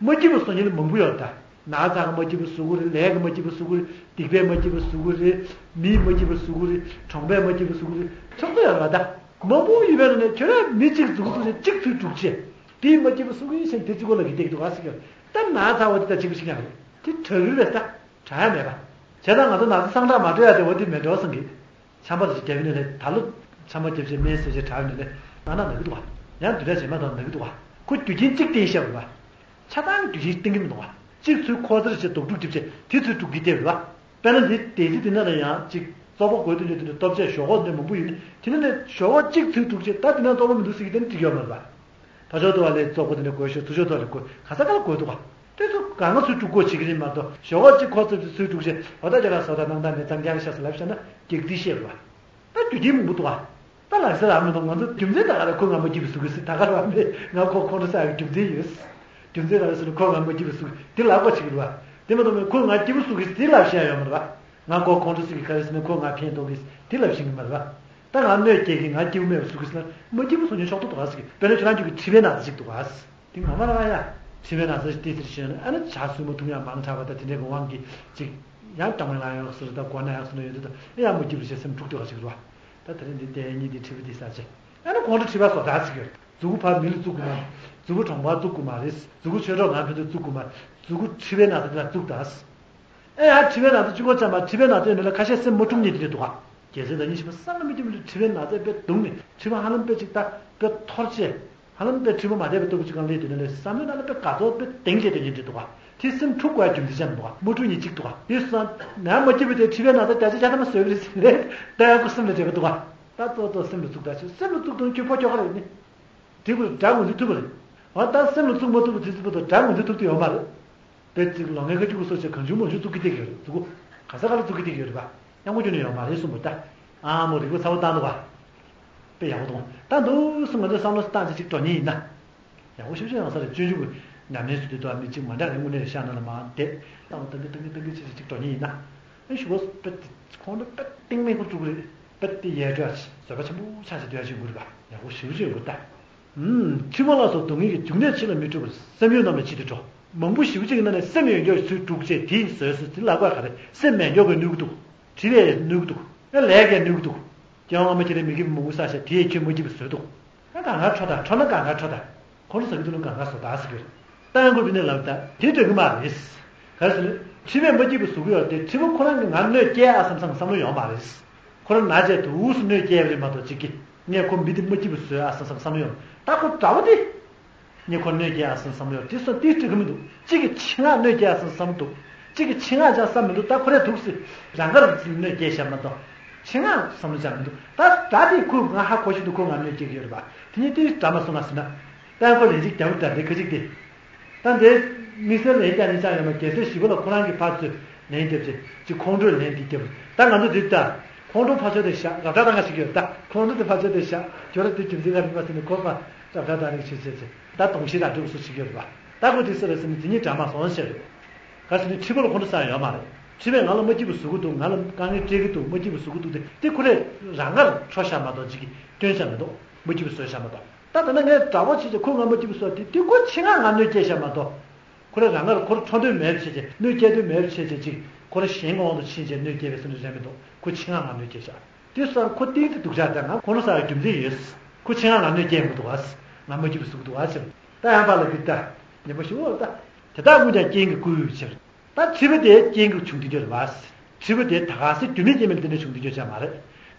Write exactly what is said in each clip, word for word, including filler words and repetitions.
མ་སྐྱིད་པ་བཟོ་མཁན་མང་པོ་ཡོད་ད། ན་ཚ་གིས་མ་སྐྱིད་པ་བཟོ་གི་རེད། ལས་ཀྱིས་མ་སྐྱིད་པ་བཟོ་གི་རེད། སྡིག་པས་མ་སྐྱིད་པ་བཟོ་གི་རེད། མིས་མ་སྐྱིད་པ་བཟོ་གི་རེད། གྲོང་པས་མ་སྐྱིད་པ་བཟོ་གི་རེད། ཆོག་ཏུ་ཡོད་རེད་ད། མང་པོ་ཡོད་པའི་ནང་ནས་ཁྱོད་རང་མི་གཅིག་འཛུགས་འཛུགས་བྱས་གཅིག་ཚུར་དཀྲུགས་བྱས། དེས་མ་སྐྱིད་པ་བཟོ་གི་ཡིན་ཟེར་དེ་གཅིག་པོ་ལ་གི་བསྡད་འདུག་ག་ཟེར་གི། ད་ན་ཚ་བ་དེ་ད་གཅིག་པ་གཅིག་རྐྱང་རེད། དེ་དྲག་གི་རེད་ད། དྲག་ཡ་མེད་པ། བྱས་ཙང་ང་ཚོ་ན་ཚ་སངས་དྲག་མ་འགྲོ་ཡ་དེ་འོ་དེ་མེད་འགྲོ་བསམ་གི། ཆམ་པ་ལ་ཅིག་བརྒྱབ་ཡིན་ནའི་ལས་ད་ལོ་ཆམ་པ་བརྒྱབ་བྱས་སྨན་ཟས་བྱས་དྲག་ཡིན་ནའི་ལས་ན་ན་ན་གི་འདུག་བ། ཡང་བསྡུས་གྲྭ་རྗེས་མ་དང་ན་གི་འདུག་བ། ཁོ་རྒྱུ་རྐྱེན་གཅིག་བསྟན་བཤད་པ་རེད་བ། ཆ་ཚང་གི་རྒྱུ་རྐྱེན་བསྟན་གི་མི་འདུག་བ། གཅིག་ཚུར་ཁོ་ཚར་བྱས་དོག་སྒྲུག་བརྒྱབ་བྱས་དེ་ཚུར་དཀྲུག་གི་བསྡད་པ་རེད་བ། དཔེར་ན་འདི་དེ་ཚེ་འདི་ན་ལ་ཡང་གཅིག་བཙོག་པ་དགོས་དོན་ཡོད་དོན་ལྟོ་ཆས་ཞོག་ཁོག་འདི་མང་པོ་ཡོད་ནི་དེ་ནི་ནས་ཞོག་ཁོག་གཅིག་ཚུར་དཀྲུག་བྱས་ད་དེ་ན་བཙོག་པ་མི་འདུག་ཟེར་གི་དེ་ནི་འགྲིག་ཡོད་མ་རེད་བ། ཕར་ཕྱོགས་དུ་བ་ལས་བཙོག་པ་དེ་འདྲ་དགོས་ཤོག་ཚུར་ཕྱོགས་དུ་བ་ལས་དགོས་ག་ས་ག་ལ་དགོས་འདུག་ག་དེ་ཚོ་གང་ག་ཚུར་དཀྲུག་དགོས་བྱེད་ཀྱི་རེད་མ་གཏོགས་ཞོགས་པ་གཅིག་ཁོ་ཚོ་ཚུར་དཀྲུག་བྱས་འོ་ད་ཁྱེད་རང་བཟོ་ལྟ་སྣང་དག་མེད་ཙང་རྐྱང་ཤག་ཟེར་ལབ་བཞག་ན་གེགས་འདི་ཤེས་རེད་བ། ད་རྒྱུ་རྐྱེན་མང་པོ་འདུག་ག་ད་ལགས་སེ་རག་མི་འདུག་ང་ཚོ་རྒྱུ་མཚན་ད་ག་རེ་ཁོ་ང་མ་སྐྱིད་པ་བཟོ་གི་ཟེར་ད་ག་རེ་བ་མེད་ང་ཁོ་ཁོང་ཁྲོ་ཟ་ཡག་རྒྱུ་མཚན་ཡོད། རྒྱུ་མཚན་རག་ཟེར་ན་ཁོ་ང་མ་སྐྱིད་པ་བཟོ་གི་དེ་ལབ་པ་བྱེད་ཀྱི་རེད་བ། དེ་མ་གཏོགས་མེད་ཁོ་ང་སྐྱིད་པོ་བཟོ་གི་ཟེར་དེ་ལབ་བཞག་ཡོད་མ་རེད་བ། ང་ཁོ་ཁོང་ཁྲོ་ཟ་གི་ག་རེ་ཟེར་ན་ཁོ་ང་ཕན་ཐོགས་གི་ཟེར་དེ་ལབ་ཤེས་ཀྱི་མ་རེད་བ། ད་ང་གནོད་སྐྱེལ་གི་ང་སྐྱིད་པོ་མེད་པ་བཟོ་གི་ཟེར་ན་མ་སྐྱིད་པོ་བཟོ་ཉན་ཆོག་ཏུ་འདུག་ག་ཟེར་གི་དཔེར་ན་ཁྱོད་རང་རྒྱུད་ཀྱི་མཁྲིས་པའི་ན་ཚ་ཞིག་འདུག་ག་ཟེར། དེ་ངོ་མ་རང་ཡ། མཁྲིས་པའི་ན་ཚ་ཞིག་ཏི་ཏིར་ཤེས་ན་ཨ་ནི་ཇ་གསོལ་མ་ཐུབ་ཡང་མང་དྲགས་པ་དང་དེ་འདྲའི་གི་དབང་གིས་ཅིག་ཡང་སྐྲག་སྣང་ཡང་ཡོད་ཟེར་དང་མགོ་ན་ཡང་ཟེར་ན་ཡོད་དུས་དང་ཨེ་ཡང་མ་སྐྱིད་པ་ཞེས་སེམས་འཁྲུག་འདུག་ག་ཟེར་གི་རེད་བ། ད་དེ་རིང་འདི་ལྟས་གཉིས་འདི་མཁྲིས་པ་འདི་ཟ་ཆེ། ཨ་ནི་ཁོང་ཁྲོ་མཁྲིས་པ་བཟོ་དག་ཟེར་གི་རེད། མཛུ་གུ་ཕར་མི་ལ་བཙུགས་དགོས་མ་རེད། མཛུ་གུ་གྲོང་པར་བཙུགས་དགོས་མ་རེད། མཛུ་གུ་ཆོས་གྲོགས་ནང་ཕན་ཚུན་བཙུགས་དགོས་མ་རེད། མཛུ་གུ་མཁྲིས་པའི་ན་ཚ་འདི་ལ་བཙུགས་དང་། ཨེ་ཡ་མཁྲིས་པའི་ན་ཚ་གཅིག་པོ་ཙམ་མ་མཁྲིས་པའི་ན་ཚ་ཡོད་ནི་ལ་ཁ་ཤས་སེམས་མ་འཁྲུག་ནི་དེ་འདྲ་འདུག་ག་གལ་སྲིད་ད་ཉིན་ཞིག་བསམ་བློ་མི་སྐྱོན་པ་འདྲ་མཁྲིས་པའི་ན་ཚས་དཔེ་གདུང་ནས་མཁྲིས་པ་ཧ་ལམ་དཔེ་གཅིག་ལྟ་དཔེ་འཐོར་བྱས་ཧ་ལམ་དཔེ་མཁྲིས་པ་མ་བསྡད་པའི་སྟོབས་ཀྱི་སྒང་སླེབས་དུས་ན་ལས་བསམ་བློའི་ནང་ལ་དཔེ་དགའ་ཚོར་དཔེ་གདེང་བྱས་དེ་ཉིན་འདྲ་འདུག་ག་དེ་སེམས་འཁྲུག་དགོས་རྒྱུ་འདི་ཅམ་འདུག་ག་མ་འཁྲུག་ཉིན་གཅིག་འདུག་ག་དེ་སོང་ན་མ་སྐྱིད་པ་དེ་མཁྲིས་པའི་ན་ཚ་བརྒྱ་ཆ་བརྒྱ་ཐམ་པ་བཟོས་པ་རེད་ཟེར་ནས་ལྟ་ཡག་པོ་སེམས་ལ་བྱེད་པ་འདུག་ག་ད་གཙོ་གཙོ་སེམས་ལ་བཙུགས་ད་ཆོག་སེམས་ལ་བཙུགས་དང་ཁྱོད་ཕོ་ཁྱོ་ག་རེ་ཡིན་ནི། དེ་ཁོས་དགྲ་ངོ་འཛིན་ཐུབ་པ་རེད། འོ་ད་སེམས་ལ་བཙུགས་མ་ཐུབ་པ་དེ་ཚོ་བར་དུ་དགྲ་ངོ་འཛིན་ཐུབ་ཐུབ་ཡོད་མ་རེད། དཔེ་གཅིག་ལོ་ངན་ཁ་རྒྱུག་གི་སོ་ཆེ་གང་བྱུང་མང་བྱུང་བཙུགས་ཀྱི་བསྡད་ཀྱི་ཡོད་རེད་མཛུ་གུ། ག་ས་ག་ལ་བཙུགས་ཀྱི་བསྡད་ཀྱི་ཡོད་རེད་པ། ཡང་ཁོ་ཁྱོན་ནས་ཡོད་མ་རེད་གསུངས་པ་ད། ཨ་མོ་རིག་པ་ཚ་བོ་བཏང་འདུག་པ། དཔེ་ཡག་པོ་འདུག་ད་འདུག་སེ་ང་ཚོས་བསམ་བློ་བཏང་ཚེ་གཅིག་འགྲོ་ཉེན་ཡིན་ན། ཡག་པོ་ཞེ་པོ་ཅིག་ཡོང་ས་རེད་སྤྱོད་འཇུག་གི་ཉམས་ལེན་ཟེར་དུས་ད་མི་གཅིག་མ་འདྲ་བའི་དངོས་གནས་ཤ་ན་ལ་མ་བསྡད་བཏང་བ་བཏང་གི་བཏང་གི་བཏང་གི་བྱས་བྱས་གཅིག་འགྲོ་ཉེན་ཡིན་ན། ཨེ་ཞུ་བ་དཔེ་དེ་ཁོང་ཚོ་དཔེ་གཏིང་མེད་ཁོ་བཙུགས་རེད་དཔེ་དེ་ཡལ་འགྲོ་ཡ་ཆེ་བཟོད་པ་ཆེན་པོ་ཆགས་ཆེ་སྡོད་ཡ་ཆེ་དགོས་རེད་པ་ཡག་པོ་ཞེ་པོ་ཅིག་ཡོང་གི་ད། མཁྲིས་པ་ལ་སོགས་སྡུག་བསྔལ་གྱི་འབྱུང་གནས་ཕྱི་ལ་མི་འཁྲུལ་བར་སེམས་གཡོ་རྣམས་ལ་ཕྱིར་ཏེ་འགྲོ། མང་པོ་ཞེ་པོ་ཅིག་གི་ནང་ནས་སེམས་ཡོད་མཁན་ཚུར་དཀྲུགས་བྱས་དེ་ཡིས་བཟོས་སོ་དེ་ལབ་དགོས་ག་རེ་སེམས་མེད་མཁན་གྱིས་གནོད་ཀྱི་འདུག་མཁྲིས་པས་གནོད་ཀྱི་འདུག་ཨེ་ལས་ཀྱིས་གནོད་ཀྱི་འདུག་སྐྱེ་བ་སྔ་མ་ཁྱེད་རའི་མི་དགེ་བའི་མང་པོ་བསགས་ཤག་དེ་ཡིས་ཁྱོད་མ་སྐྱིད་པ་བཟོས་འདུག་ཨ་གང་ག་འཕྲོ་དང་འཕྲོ་ན་གང་ག་འཕྲོ་དང་ཁོང་ཁྲོ་ཟ་གི་འདུག་ན་གང་ག་བཟོ་དང་ཟེར་གྱི་རེད། ད་ཡང་ཁོས་དེ་ནས་ལབ་ད་དེ་འགྲིག་གི་མ་རེད། ག་རེ་ཟེར་ན་མཁྲིས་པས་མ་སྐྱིད་པ་བཟོ་གི་ཡོད་དེ་མཁྲིས་པ་ཁོ་རང་གིས་ང་གནོད་སྐྱེལ་ཨ་བསམ་བསམ་བསམ་བློ་ཡོད་མ་རེད། ཁོ་རང་ན་ཆད་དུས་སུ་གནོད་སྐྱེལ་བ་རེད་མ་གཏོགས་གཅིག་གིས་ངས་ཁོ་མི་དེ་མ་སྐྱིད་པ་བཟོས་ཨ་བསམ་བསམ་བསམ་བློ་ཡོད། ད་ཁོ་དགྲ་བོ་དེ། ངས་ཁོ་གནོད་སྐྱེལ་ཨ་བསམ་བསམ་བློ་ཡོད་དེ་སོང་དེ་འགྲིག་གི་མི་འདུག་གཅིག་གིས་ཆེད་མངགས་གནོད་སྐྱེལ་ཨ་བསམ་བསམ་འདུག་གཅིག་གིས་ཆེད་མངགས་ཅང་བསམ་མི་འདུག་ད་ཁོ་རས་འདུག་སེ་རང་དགར་གནོད་སྐྱེལ་བཞག་མ་གཏོགས་ཆེད་མངགས་བསམ་བློ་ཅང་མི་འདུག་ད་དགྲ་དེ་ཁོས་ང་ཧ་གོ་བཞིན་དུ་ཁོས་ང་གནོད་སྐྱེལ་གྱི་ཡོད་རེད་པ། དེ་ནས་དེ་འདྲ་མ་སོང་ང་ཟེར་ན། ད་ཁོ་ལན་གཅིག་རྒྱབ་ད་འདི་ཁ་ཅིག་དེ། ད་འདི་དམིགས་བསལ་ལན་རྒྱག་ནས་ཅང་ཡོད་མ་རྒྱལ་སྲས་ཞི་བ་ལྷ་ཁོ་རང་གིས་ཕར་ཚུར་ལན་རྒྱབ་ཅིག་ཅིག་ཁོང་ཁྲོའི་ལན་འདི་རྒྱབ་ད་ང་ཚོ་འདི་ད་ཁོང་ཁྲོ་ཕར་ཕྱོགས་དེ་བཞག་རབ་བསྒྲགས་བཏང་ག་ཞིག་ཡོད་ད་ཁོང་ཁྲོ་དེ་ཕར་ཕྱོགས་དེ་བཞག་ཁྱོད་ར་དེ་རྒྱུ་མཚན་ག་རེ་མ་ཟེར་ནས་ཁོ་ཕར་རབ་བསྒྲགས་བཏང་རིགས་བྱེད་བྱེད་ཅིག་ད་གདོང་ཤེས་ར་སྒྲུབ་སུ་ཞིག་ཡོད་རེད་པ། ད་ཁོ་དེ་སུ་རེད་ཟེར་ནས་དེ་གཉིས་འདྲ་མ་སོང་ཟེར་རེད། ག་ཟེར་ནས་མཁྲིས་པ་ལ་ཁོང་ཁྲོ་ཟ་ཡ་ཡོད་མ་རེད། མཁྲིས་པས་ང་ལ་མ་སྐྱིད་པ་བཟོ་གི་འདུག་ང་ལ་དཀའ་ངལ་སྤྲད་ཀྱི་འདུག་མ་སྐྱིད་པ་བཟོ་གི་འདུག་དེ་དེ་ཁོ་རས་རང་དགར་འཕྲོ་བཞག་མ་གཏོགས་ཅིག་གིས་སྟོན་བཞག་མི་འདུག་མ་སྐྱིད་པ་བཟོས་བཞག་མ་གཏོགས། ད་ད་ནི་ངས་དགྲ་བོ་བྱས་ཀྱི་ཁོས་ང་མ་སྐྱིད་པ་བཟོས་དེ་དེ་ཁོ་ཆེད་མངགས་ང་གནོད་སྐྱེལ་བཞག་མ་གཏོགས། ཁོ་རང་རང་ངར་ཁོར་འཕྲོག་འདོད་མེད་པ་བྱས་ཀྱི་གནོད་སྐྱེལ་འདོད་མེད་པ་བྱས་ཀྱི་ཅིག་ཁོ་རང་གཞན་གྱི་དབང་དུ་ཕྱིན་བྱས་གནོད་སྐྱེལ་བའི་བཟོ་འདྲ་རེད་མི་འདུག་ཁོ་ཆེད་མངགས་ང་གནོད་སྐྱེལ་བཞག་དེ་སོང་ཁོ་གཏིང་དུ་སྡུག་ཅག་དང་ང་ཁོང་ཁྲོ་ཟ་བའི་རྒྱུ་མཚན་ཡོད། ཁོ་ཆེད་མངགས་ང་གནོད་སྐྱེལ་མི་འདུག་ཨ། ང་མ་སྐྱིད་པ་བཟོ་གི་འདུག་ཨ་ཟེར། ད་ཡང་པ་ལ་འདི་ལྟ་ཉན་པ་ཞུ་འོ་ད། དེ་དག་ཀུན་ཀྱང་རྐྱེན་གྱིས་བསྐུལ་བའི་ཕྱིར། ད་མཁྲིས་པ་དེ་རྐྱེན་གྱིས་བྱུང་དེ་འདྲ་རེད་བ། མཁྲིས་པ་དེ་ད་ག་སེ་རྒྱུ་མེད་རྐྱེན་མེད་ལ་བརྟེན་ནས་བྱུང་དེ་འདྲ་ཆགས་མ་རེད།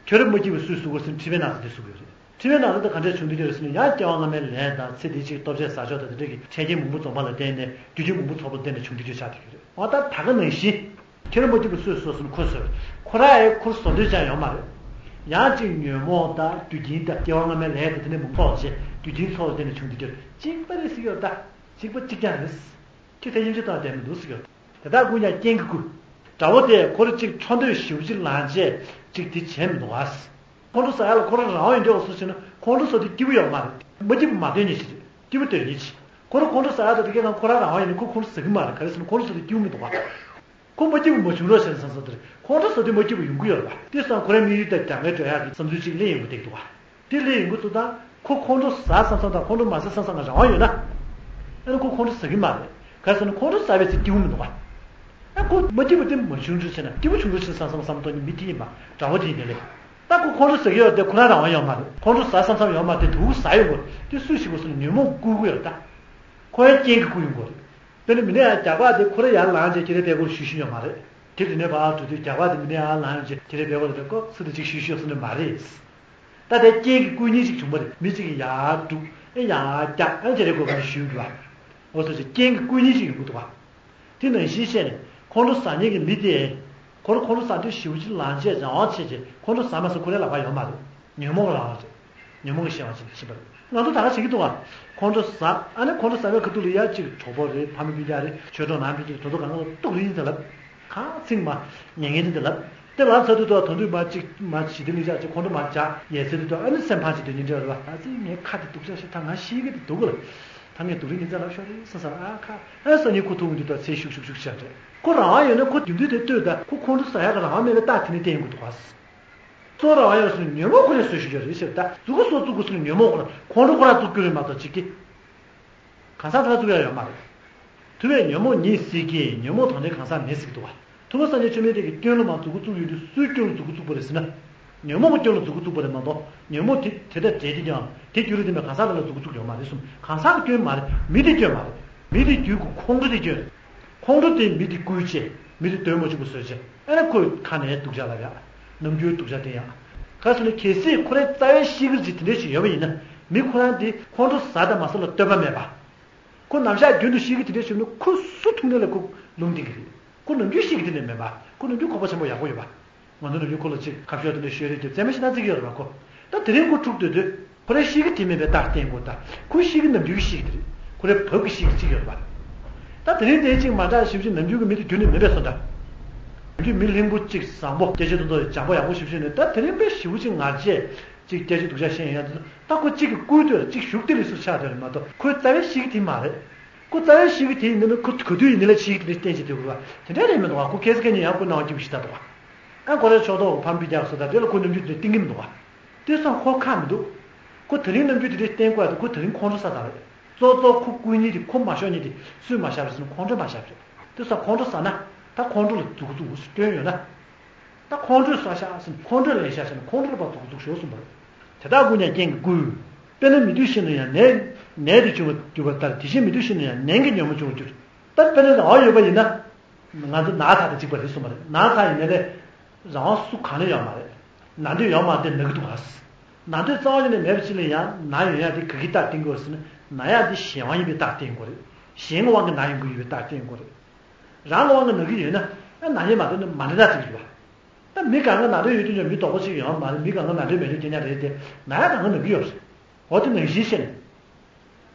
ཁྱོད་རང་མ་སྐྱིད་པ་སུས་བཟོ་དགོས་ཟེར་མཁྲིས་པའི་ན་ཚ་དེ་བཟོ་དགོས་རེད། མཁྲིས་པའི་ན་ཚ་དེ་ག་འདྲས་བྱུང་དེ་འདྲ་རེད་ཟེར་ན་ཡང་སྐྱེ་བ་སྔ་མའི་ལས་དང་ཚེ་འདིའི་ཕྱིའི་ལྟོ་ཆས་ཟ་ཕྱོགས་དང་དེ་འདྲ་གི་འཕྲལ་རྐྱེན་མང་པོ་འཛོམས་པ་ལ་བརྟེན་ནས་རྒྱུ་རྐྱེན་མང་པོ་ཚོགས་པ་ལ་བརྟེན་ནས་བྱུང་དེ་འདྲ་ཆགས་དེ་འདྲ་རེད། འོ་ད་ད་ག་ནང་བཞིན། ཁྱེད་རང་མ་སྐྱིད་པ་སུས་བཟོ་ཟེར་ན་ཁོས་བཟོས་རེད། ཁོ་རང་ཡང་ཁོར་བཟོ་འདོད་ཅང་ཡོད་མ་རེད། ཡང་ཅིག་ཉོན་མོངས་དང་རྒྱུ་རྐྱེན་དང་སྐྱེ་བ་སྔ་མའི་ལས་དང་དེ་འདྲ་མང་པོ་ཚོགས་བྱས་རྒྱུ་རྐྱེན་ཚོགས་ལ་བརྟེན་ནས་བྱུང་དེ་འདྲ་རེད། གཅིག་པ་རེད་ཟེར་གྱི་ཡོད་ད། གཅིག་པ་གཅིག་རྐྱང་རེད། ཁྱེད་ཚོས་དབྱེ་འབྱེད་བཏང་བསྡད་མི་འདུག་ཟེར་གྱི་ཡོད། དེ་དག་ཀུན་ཀྱང་རྐྱེན་གྱིས་བསྐུལ། དགྲ་བོ་དེས་ཁོར་གཅིག་འཕྲོག་འདོད་ཞེ་པོ་ཅིག་ལངས་བྱས་གཅིག་དེ་བྱས་མི་འདུག་ག་ཁོང་ཁྲོ་ཟ་ཡ་ལ་ཁོ་རང་རང་དབང་ཡོད་འདོད་པ་སུ་བྱས་ན་ཁོང་ཁྲོ་ཟ་དུས་སྐྱིད་པོ་ཡོད་མ་རེད། མ་སྐྱིད་པ་མ་འདོད་ཉིད་ཅིག་རེད། སྐྱིད་པོ་འདོད་ཉིད་ཅིག་ཁོ་རང་ཁོང་ཁྲོ་ཟ་ཡ་དང་དེ་གའི་ནང་ཁོ་རང་རང་དབང་ཡོད་ནས་ཁོ་ཁོང་ཁྲོ་ཟ་གི་མ་རེད། ག་རེ་ཟེར་ན་ཁོང་ཁྲོ་ཟ་དུས་སྐྱིད་པོ་མི་འདུག་ག་ཁོ་མ་སྐྱིད་པ་མ་བྱུང་རོགས་བྱས་ན་བསམ་བསམ་དེ་རེད། ཁོང་ཁྲོ་ཟ་དུས་མ་སྐྱིད་པ་ཡོང་གི་ཡོད་རེད་པ། དེ་སོང་ཁོ་རང་དམིགས་ཡུལ་དང་རྒྱབ་འགལ་འགྲོ་ཡག་གི་བསམ་ཚུལ་ཅིག་གླེང་ཡོང་གི་བསྡད་འདུག་ག་དེ་གླེང་ཡོང་གི་འདུག་ད་ཁོ་ཁོང་ཁྲོ་ཟ་བསམ་བསམ་དང་ཁོང་ཁྲོ་མ་ཟ་བསམ་བསམ་ག་རང་དབང་ཡོད་ན། ཨ་ནི་ཁོ་ཁོང་ཁྲོ་ཟ་གི་མ་རེད། ག་རེ་ཟེར་ན་ཁོང་ཁྲོ་ཟ་བའི་ཚེ་སྐྱིད་པོ་མི་འདུག་བ། ཨ་ཁོ་མ་སྐྱིད་པ་དེ་མ་བྱུང་ཚུལ་བྱས་ན་སྐྱིད་པོ་བྱུང་ཚུལ་བྱས་ན་བསམ་བསམ་བསམ་གཏོང་ནི་མི་དེ་ཡིན་པ་དགྲ་བོ་དེ་ཡིན་ནི་རེད། ད་ཁོ་ཁོང་ཁྲོ་ཟ་གི་ཡོད་དེ་ཁོ་རང་རང་དབང་ཡོད་མ་རེད། ཁོང་ཁྲོ་ཟ་བསམ་བསམ་ཡོད་མ་རེད། དེ་དུག་ཟ་ཡོང་གི་རེད། དེ་སུས་ཤེས་དགོས་ཟེར་ན་ཉོན་མོངས་བཀུག་གི་ཡོད་རེད་ད། ཁོ་ཡང་རྐྱེན་གྱིས་བཀུག་ཡོང་གི་རེད། དཔེར་ན་མི་ནས་ཡང་རྒྱགས་པ་དེ་ཁོ་རང་ཡར་ལངས་བྱས་ཁྱེད་རའི་པད་ཁོག་ཞུ་ཞུ་ཡོད་མ་རེད། དེ་དེ་ནས་ཕར་འགྲོ་དུས་རྒྱགས་པ་དེ་མི་ནས་ཡར་ལངས་བྱས་ཁྱེད་རའི་པད་ཁོག་དེ་ལ་ཀོག་ཚུར་དེ་ཅིག་ཞུ་ཞུ་ཟེར་ནི་མ་རེད། ད་དེ་རྐྱེན་གྱིས་བཀུག་ཉེན་ཞིག་བྱུང་བ་རེད། མི་གཅིག་གིས་ཡར་དཀྲུགས་ཨེ་ཡར་རྒྱགས་ཨེ་དེ་རེ་དགོས་པ་ཞུས་འདུག་བ། འོ་སོ་ཅིག་རྐྱེན་གྱིས་བཀུག་ཉེན་ཞིག་ཡོང་གི་འདུག་བ། དེ་ནང་བཞིན་བཤད་ནས་ཁོང་ཁྲོ་ཟ་མཁན་གྱི་མི་དེ། ཁོ་རང་ཁོང་ཁྲོ་ཟ་དུས་ཞེ་པོ་ཅིག་ལངས་བྱས་རང་དབང་བྱས་བྱས་ཁོང་ཁྲོ་ཟ་མ་ཟ་ཁོ་རའི་ལག་པ་ཡོད་མ་རེད། ཉོན་མོངས་ཀྱི་རང་དབང་རེད། ཉོན་མོངས་ཀྱི་གཞན་དབང་བྱས་ནས་ཕྱིན་པ་རེད། ང་ཚོ་ད་ག་བྱེད་ཀྱི་འདུག་ག་ཁོང་ཁྲོ་ཟ་ཨ་ནི་ཁོང་ཁྲོ་ཟ་བའི་ཁ་ཐུག་ལ་ཡ་གཅིག་གྲོགས་པོ་རེད། ཕ་མ་སྤུན་ཀྱག་རེད། ཆོས་གྲོགས་ནང་སྤུན་ཀྱག་དོ་དོ་གང་ག་ལ་གཏུག་རིན་དེ་ལབ། གང་ཚིག་མ་ཉན་ངན་དེ་ལབ། དེ་ལབ་ཚར་དུས་དོ་དོ་དུས་མ་གཅིག་མ་ཞི་བདེ་ལི་ཅག་ཅིག་ཁོང་ཁྲོ་མ་བྱ་ཡལ་ཚར་དུས་དོ་ཨ་ནི་སེམས་ཕམ་བྱེད་དུས་ཉིན་འདྲ་རེད་བ། ཨ་ཙི་ངའི་ཁ་དེ་སྡུག་ཅག་ཤི་ད་ང་ཤི་གི་དེ་སྡུག་གི་ལ། ད་ངས་སྡུག་རིན་ཉིན་ཙམ་ལབ་ཤོག་རེད་ཟེར་ཟེར་ཨ་ཁ་ཨ་སང་ཉིན་ཁོ་ཐུག་འདི་དོ་ཚེ་ཤུག་ཤུག་ཤུག་བྱ་རེད། ཁོ་རང་དབང་ཡོད་ན་ཁོ་རྒྱུ་མཐུན་དེ་ལྟོས་ད་ཁོ་ཁོང་ཁྲོ་ཟ་ཡག་གི་རང་དབང་མེད་པའི་རྟགས་དེ་ནས་བསྟན་དགོས་འདུག་ག་གཙོ་རང་དབང་ཡོད་སོང་ཉོན་མོངས་ཁོ་ནས་བཟོས་ཞུ་རྒྱུ་རེད་ཟེར། ད་མཛུ་གུ་སོ་བཙུགས་དགོས་སོང་ཉོན་མོངས་ཁོ་ན་ཁོང་ཁྲོ་ཁོ་རང་བཙུགས་རྒྱུ་རེད་མ་གཏོགས་ཅིག་གི་གང་ཟག་དེ་ལ་བཙུགས་ཡག་ཡོད་མ་རེད། ཐུབ་པས་ཉོན་མོངས་ཉིད་སྲིད་ཀྱི་ཉོན་མོངས་དོན་ལྡན་གང་ཟག་མེད་ཟེར་གྱི་འདུག་བ། ཐུབ་པ་སངས་རྒྱས་ཆོས་མིན་འདི་གི་སྐྱོན་ལ་མ་མཛུ་གུ་བཙུགས་ཡོད་དུས་སུའི་སྐྱོན་ལ་མཛུ་གུ་བཙུགས་པ་རེད་ཟེར་ན། ཉོན་མོངས་ཀྱི་སྐྱོན་ལ་མཛུ་གུ་བཙུགས་པ་རེད་མ་གཏོགས་ཉོན་མོངས་དེ་དེ་ལྟར་བྲལ་ཏེ་ཀྱང་དེ་རྒྱུ་རུ་ལྡན་པའི་གང་ཟག་དེ་ལ་མཛུ་གུ་བཙུགས་ཡོད་མ་རེད་གསུངས། གང་ཟག་གི་སྐྱོན་མ་རེད། མི་དེ་སྐྱོན་མ་རེད། མི་དེ་རྒྱུད་ཀྱི་ཁོང་ཁྲོ་དེ་སྐྱོན་རེད། ཁོང་ཁྲོ་དེ་མི་དེ་བསྐུལ་བྱས་མི་དེ་འདོད་མ་བྱུང་བ་བཟོས་བྱས་ཨ་ནི་ཁོའི་ཁ་ནས་སྡུག་ཅག་ལབ་ཡག་ནམ་རྒྱུན་སྡུག་ཅག་བསྟན་ཡག་ག་ཟེར་ན་གལ་སྲིད་ཁོ་རའི་རྩ་བའི་གཤིས་ཀ་ཅིག་དེ་འདྲ་ཞིག་ཡོད་པ་ཡིན་ན་མི་ཁོ་རང་དེ་ཁོང་ཁྲོ་ཟ་དང་མ་ཟ་ལ་ལྟོས་པ་མེད་པ། ཁོ་ནམ་ཞག་རྒྱུན་དུ་གཤིས་ཀ་དེ་འདྲ་ཞིག་ཡོད་ན་ཁོ་སུ་ཐུག་ནས་ལ་ཁོ་ལུང་བསྟན་གྱི་རེད། ཁོ་ནམ་རྒྱུན་གཤིས་ཀ་དེ་འདྲ་མེད་པ། ཁོ་ནམ་རྒྱུན་ཁོག་པ་ཆེན་པོ་ཡག་པོ་ཡོད་པ། ང་ཚོ་ནམ་རྒྱུན་ཁོ་ལ་ཅིག་ཁ་ཕྱོགས་དེ་འདྲ་ཤོད་རེས་ཀྱི་རྩེད་མོ་ཞིག་ན་བརྩི་གི་ཡོད་རེད་པ་ཁོ། ད་དེ་རིང་ཁོ་འཁྲུག་སྡོད་དུས་ཁོ་རའི་གཤིས་ཀ་དེ་མེད་པའི་རྟགས་བསྟན་དགོས། ད་ཁོའི་གཤིས་ཀ་ནམ་རྒྱུན་གྱི་གཤིས་ཀ་དེ་རེད། ཁོ་རའི་བབ་ཀྱི་གཤིས་ཀ་གཅིག་ཡོད་རེད་པ། ད་དེ་རིང་དེ་ཅིག་མ་འདྲ་ཞིབ་ཅིག་ནམ་རྒྱུན་གྱི་མི་དེ་རྒྱུན་ནས་མེད་པའི་བཟོ་འདྲ། ནམ་རྒྱུན་མི་ལྷུན་པོ་གཅིག་བཟང་པོ་སྐད་ཆ་དུ་མདོ་ཡི་བྱམས་པོ་ཡག་པོ་ཞིབ་ཞིབ་ནས་ད་དེ་རིང་དཔེ་ཞིབ་ཅིག་ངར་བྱས། ཅིག་སྐད་ཆ་སྡུག་ཅག་བཤད་ཡོང་ཡ་དེ་ད་ཁོ་གཅིག་གིས་བསྐུལ་དུས་ལ་གཅིག་ཞུགས་ཏེ་ལས་སུ་ཆགས་དོན་མ་གཏོགས་ཁོའི་རྩ་བའི་གཤིས་ཀ་དེ་མ་རེད། ཁོ་རྩ་བའི་གཤིས་ཀ་དེ་ཡིན་ན་ཁོ་ག་དུས་ཡིན་ནའི་ལ་གཤིས་ཀ་དེ་འདྲ་བསྟན་བྱེད་དུས་ཁོ་བ་དེ་འདྲ་རེད་མི་འདུག་བ། ཁོ་ཁ་སང་ཁ་ཉིན་ཡང་ཁོ་སྣང་བ་སྐྱིད་པོ་ཞིག་ལྟ་འདུག་བ། ཨ་ཁོ་རའི་ཕྱོགས་གཏོགས་ཕམ་པི་རྒྱག་སོ་ད་དེ་ལ་ཁོ་ནམ་རྒྱུན་དེ་འདྲ་བསྟན་གྱི་མི་འདུག་བ། དེ་སོང་ཁོ་ཁག་མི་འདུག་ཁོ་དེ་རིང་ནམ་རྒྱུན་དེ་འདྲ་བསྟན་དགོས་ཡ་དེ་ཁོ་དེ་རིང་ཁོང་ཁྲོ་ཟ་ད་རེད། གཙོ་གཙོ་ཁོ་བསྐུལ་ཉིན་དེ་ཁོ་མ་ཤོར་ཉིན་དེ་སུས་མ་ཤར་བ་ཟེར་ན་ཁོང་ཁྲོས་མ་ཤར་བ་རེད། དེ་སོང་ཁོང་ཁྲོ་ཟ་ན་ད་ཁོང་ཁྲོ་ལ་མཛུ་གུ་བཙུགས་སྐྱོན་ཡོད་ན། ད་ཁོང་ཁྲོས་ཟ་ཤག་ཟེར་ནས་ཁོང་ཁྲོས་ལེན་ཤག་ཟེར་ནས་ཁོང་ཁྲོ་ལ་ཕར་མཛུ་གུ་བཙུགས་ཤོག་གསུངས་པ་རེད། དེ་དག་ཀུན་ཀྱང་རྐྱེན་གྱིས་བསྐུལ། དཔེར་ན་མི་འདོད་ཤིན་ཏུ་ཡང་ནད་ནད་དུ་འབྱུང་བར་འགྱུར་བ་ལྟར་དེ་བཞིན་མི་འདོད་ཤིན་ཏུ་ཡང་ནན་གྱིས་ཉོན་མོངས་འབྱུང་བར་འགྱུར། ད་དཔེར་ན་རང་དབང་ཡོད་པ་ཡིན་ན། ང་ཚོ་ན་ཚ་དང་གཅིག་པ་རེད་གསུངས་པ་རེད། ན་ཚ་ཡིན་ནའི་རང་དབང་སུ་གང་ལ་ཡོད་མ་རེད། ན་འདོད་ཡོད་མ་རེད་དེ་ན་གི་འདུག་ག་ན་འདོད་རྩ་བ་ཉིད་ནས་མེད་པ་ཅིག་ལ་ཡང་ན་ཡོང་ཡ་དེ་ག་གི་རྟགས་བསྟན་དགོས་ཟེར་ན་ན་ཡ་དེ་གཞན་དབང་ཡིན་པའི་རྟགས་བསྟན་དགོས་རེད། གཞན་གྱི་དབང་གིས་ན་ཡོང་གི་ཡོད་པའི་རྟགས་བསྟན་དགོས་རེད། རང་གི་དབང་གིས་ན་གི་ཡོད་ན་ཨ་ན་ཡ་མ་འདོད་ན་མ་འདྲ་རྟགས་ཅིག་ཡོད་པ། ད་མི་གང་ག་ན་འདོད་ཡོད་དུས་ཀྱང་མི་དོག་པོ་ཞིག་ཡོད་མ་རེད། མི་གང་ག་ན་འདོད་མེད་དུས་སྐྱེ་ཉག་རེད་དེ་ན་ཡ་གང་ག་ན་གི་ཡོད་རེད། འོ་དེ་ནང་བཞིན་བཤད་ནས།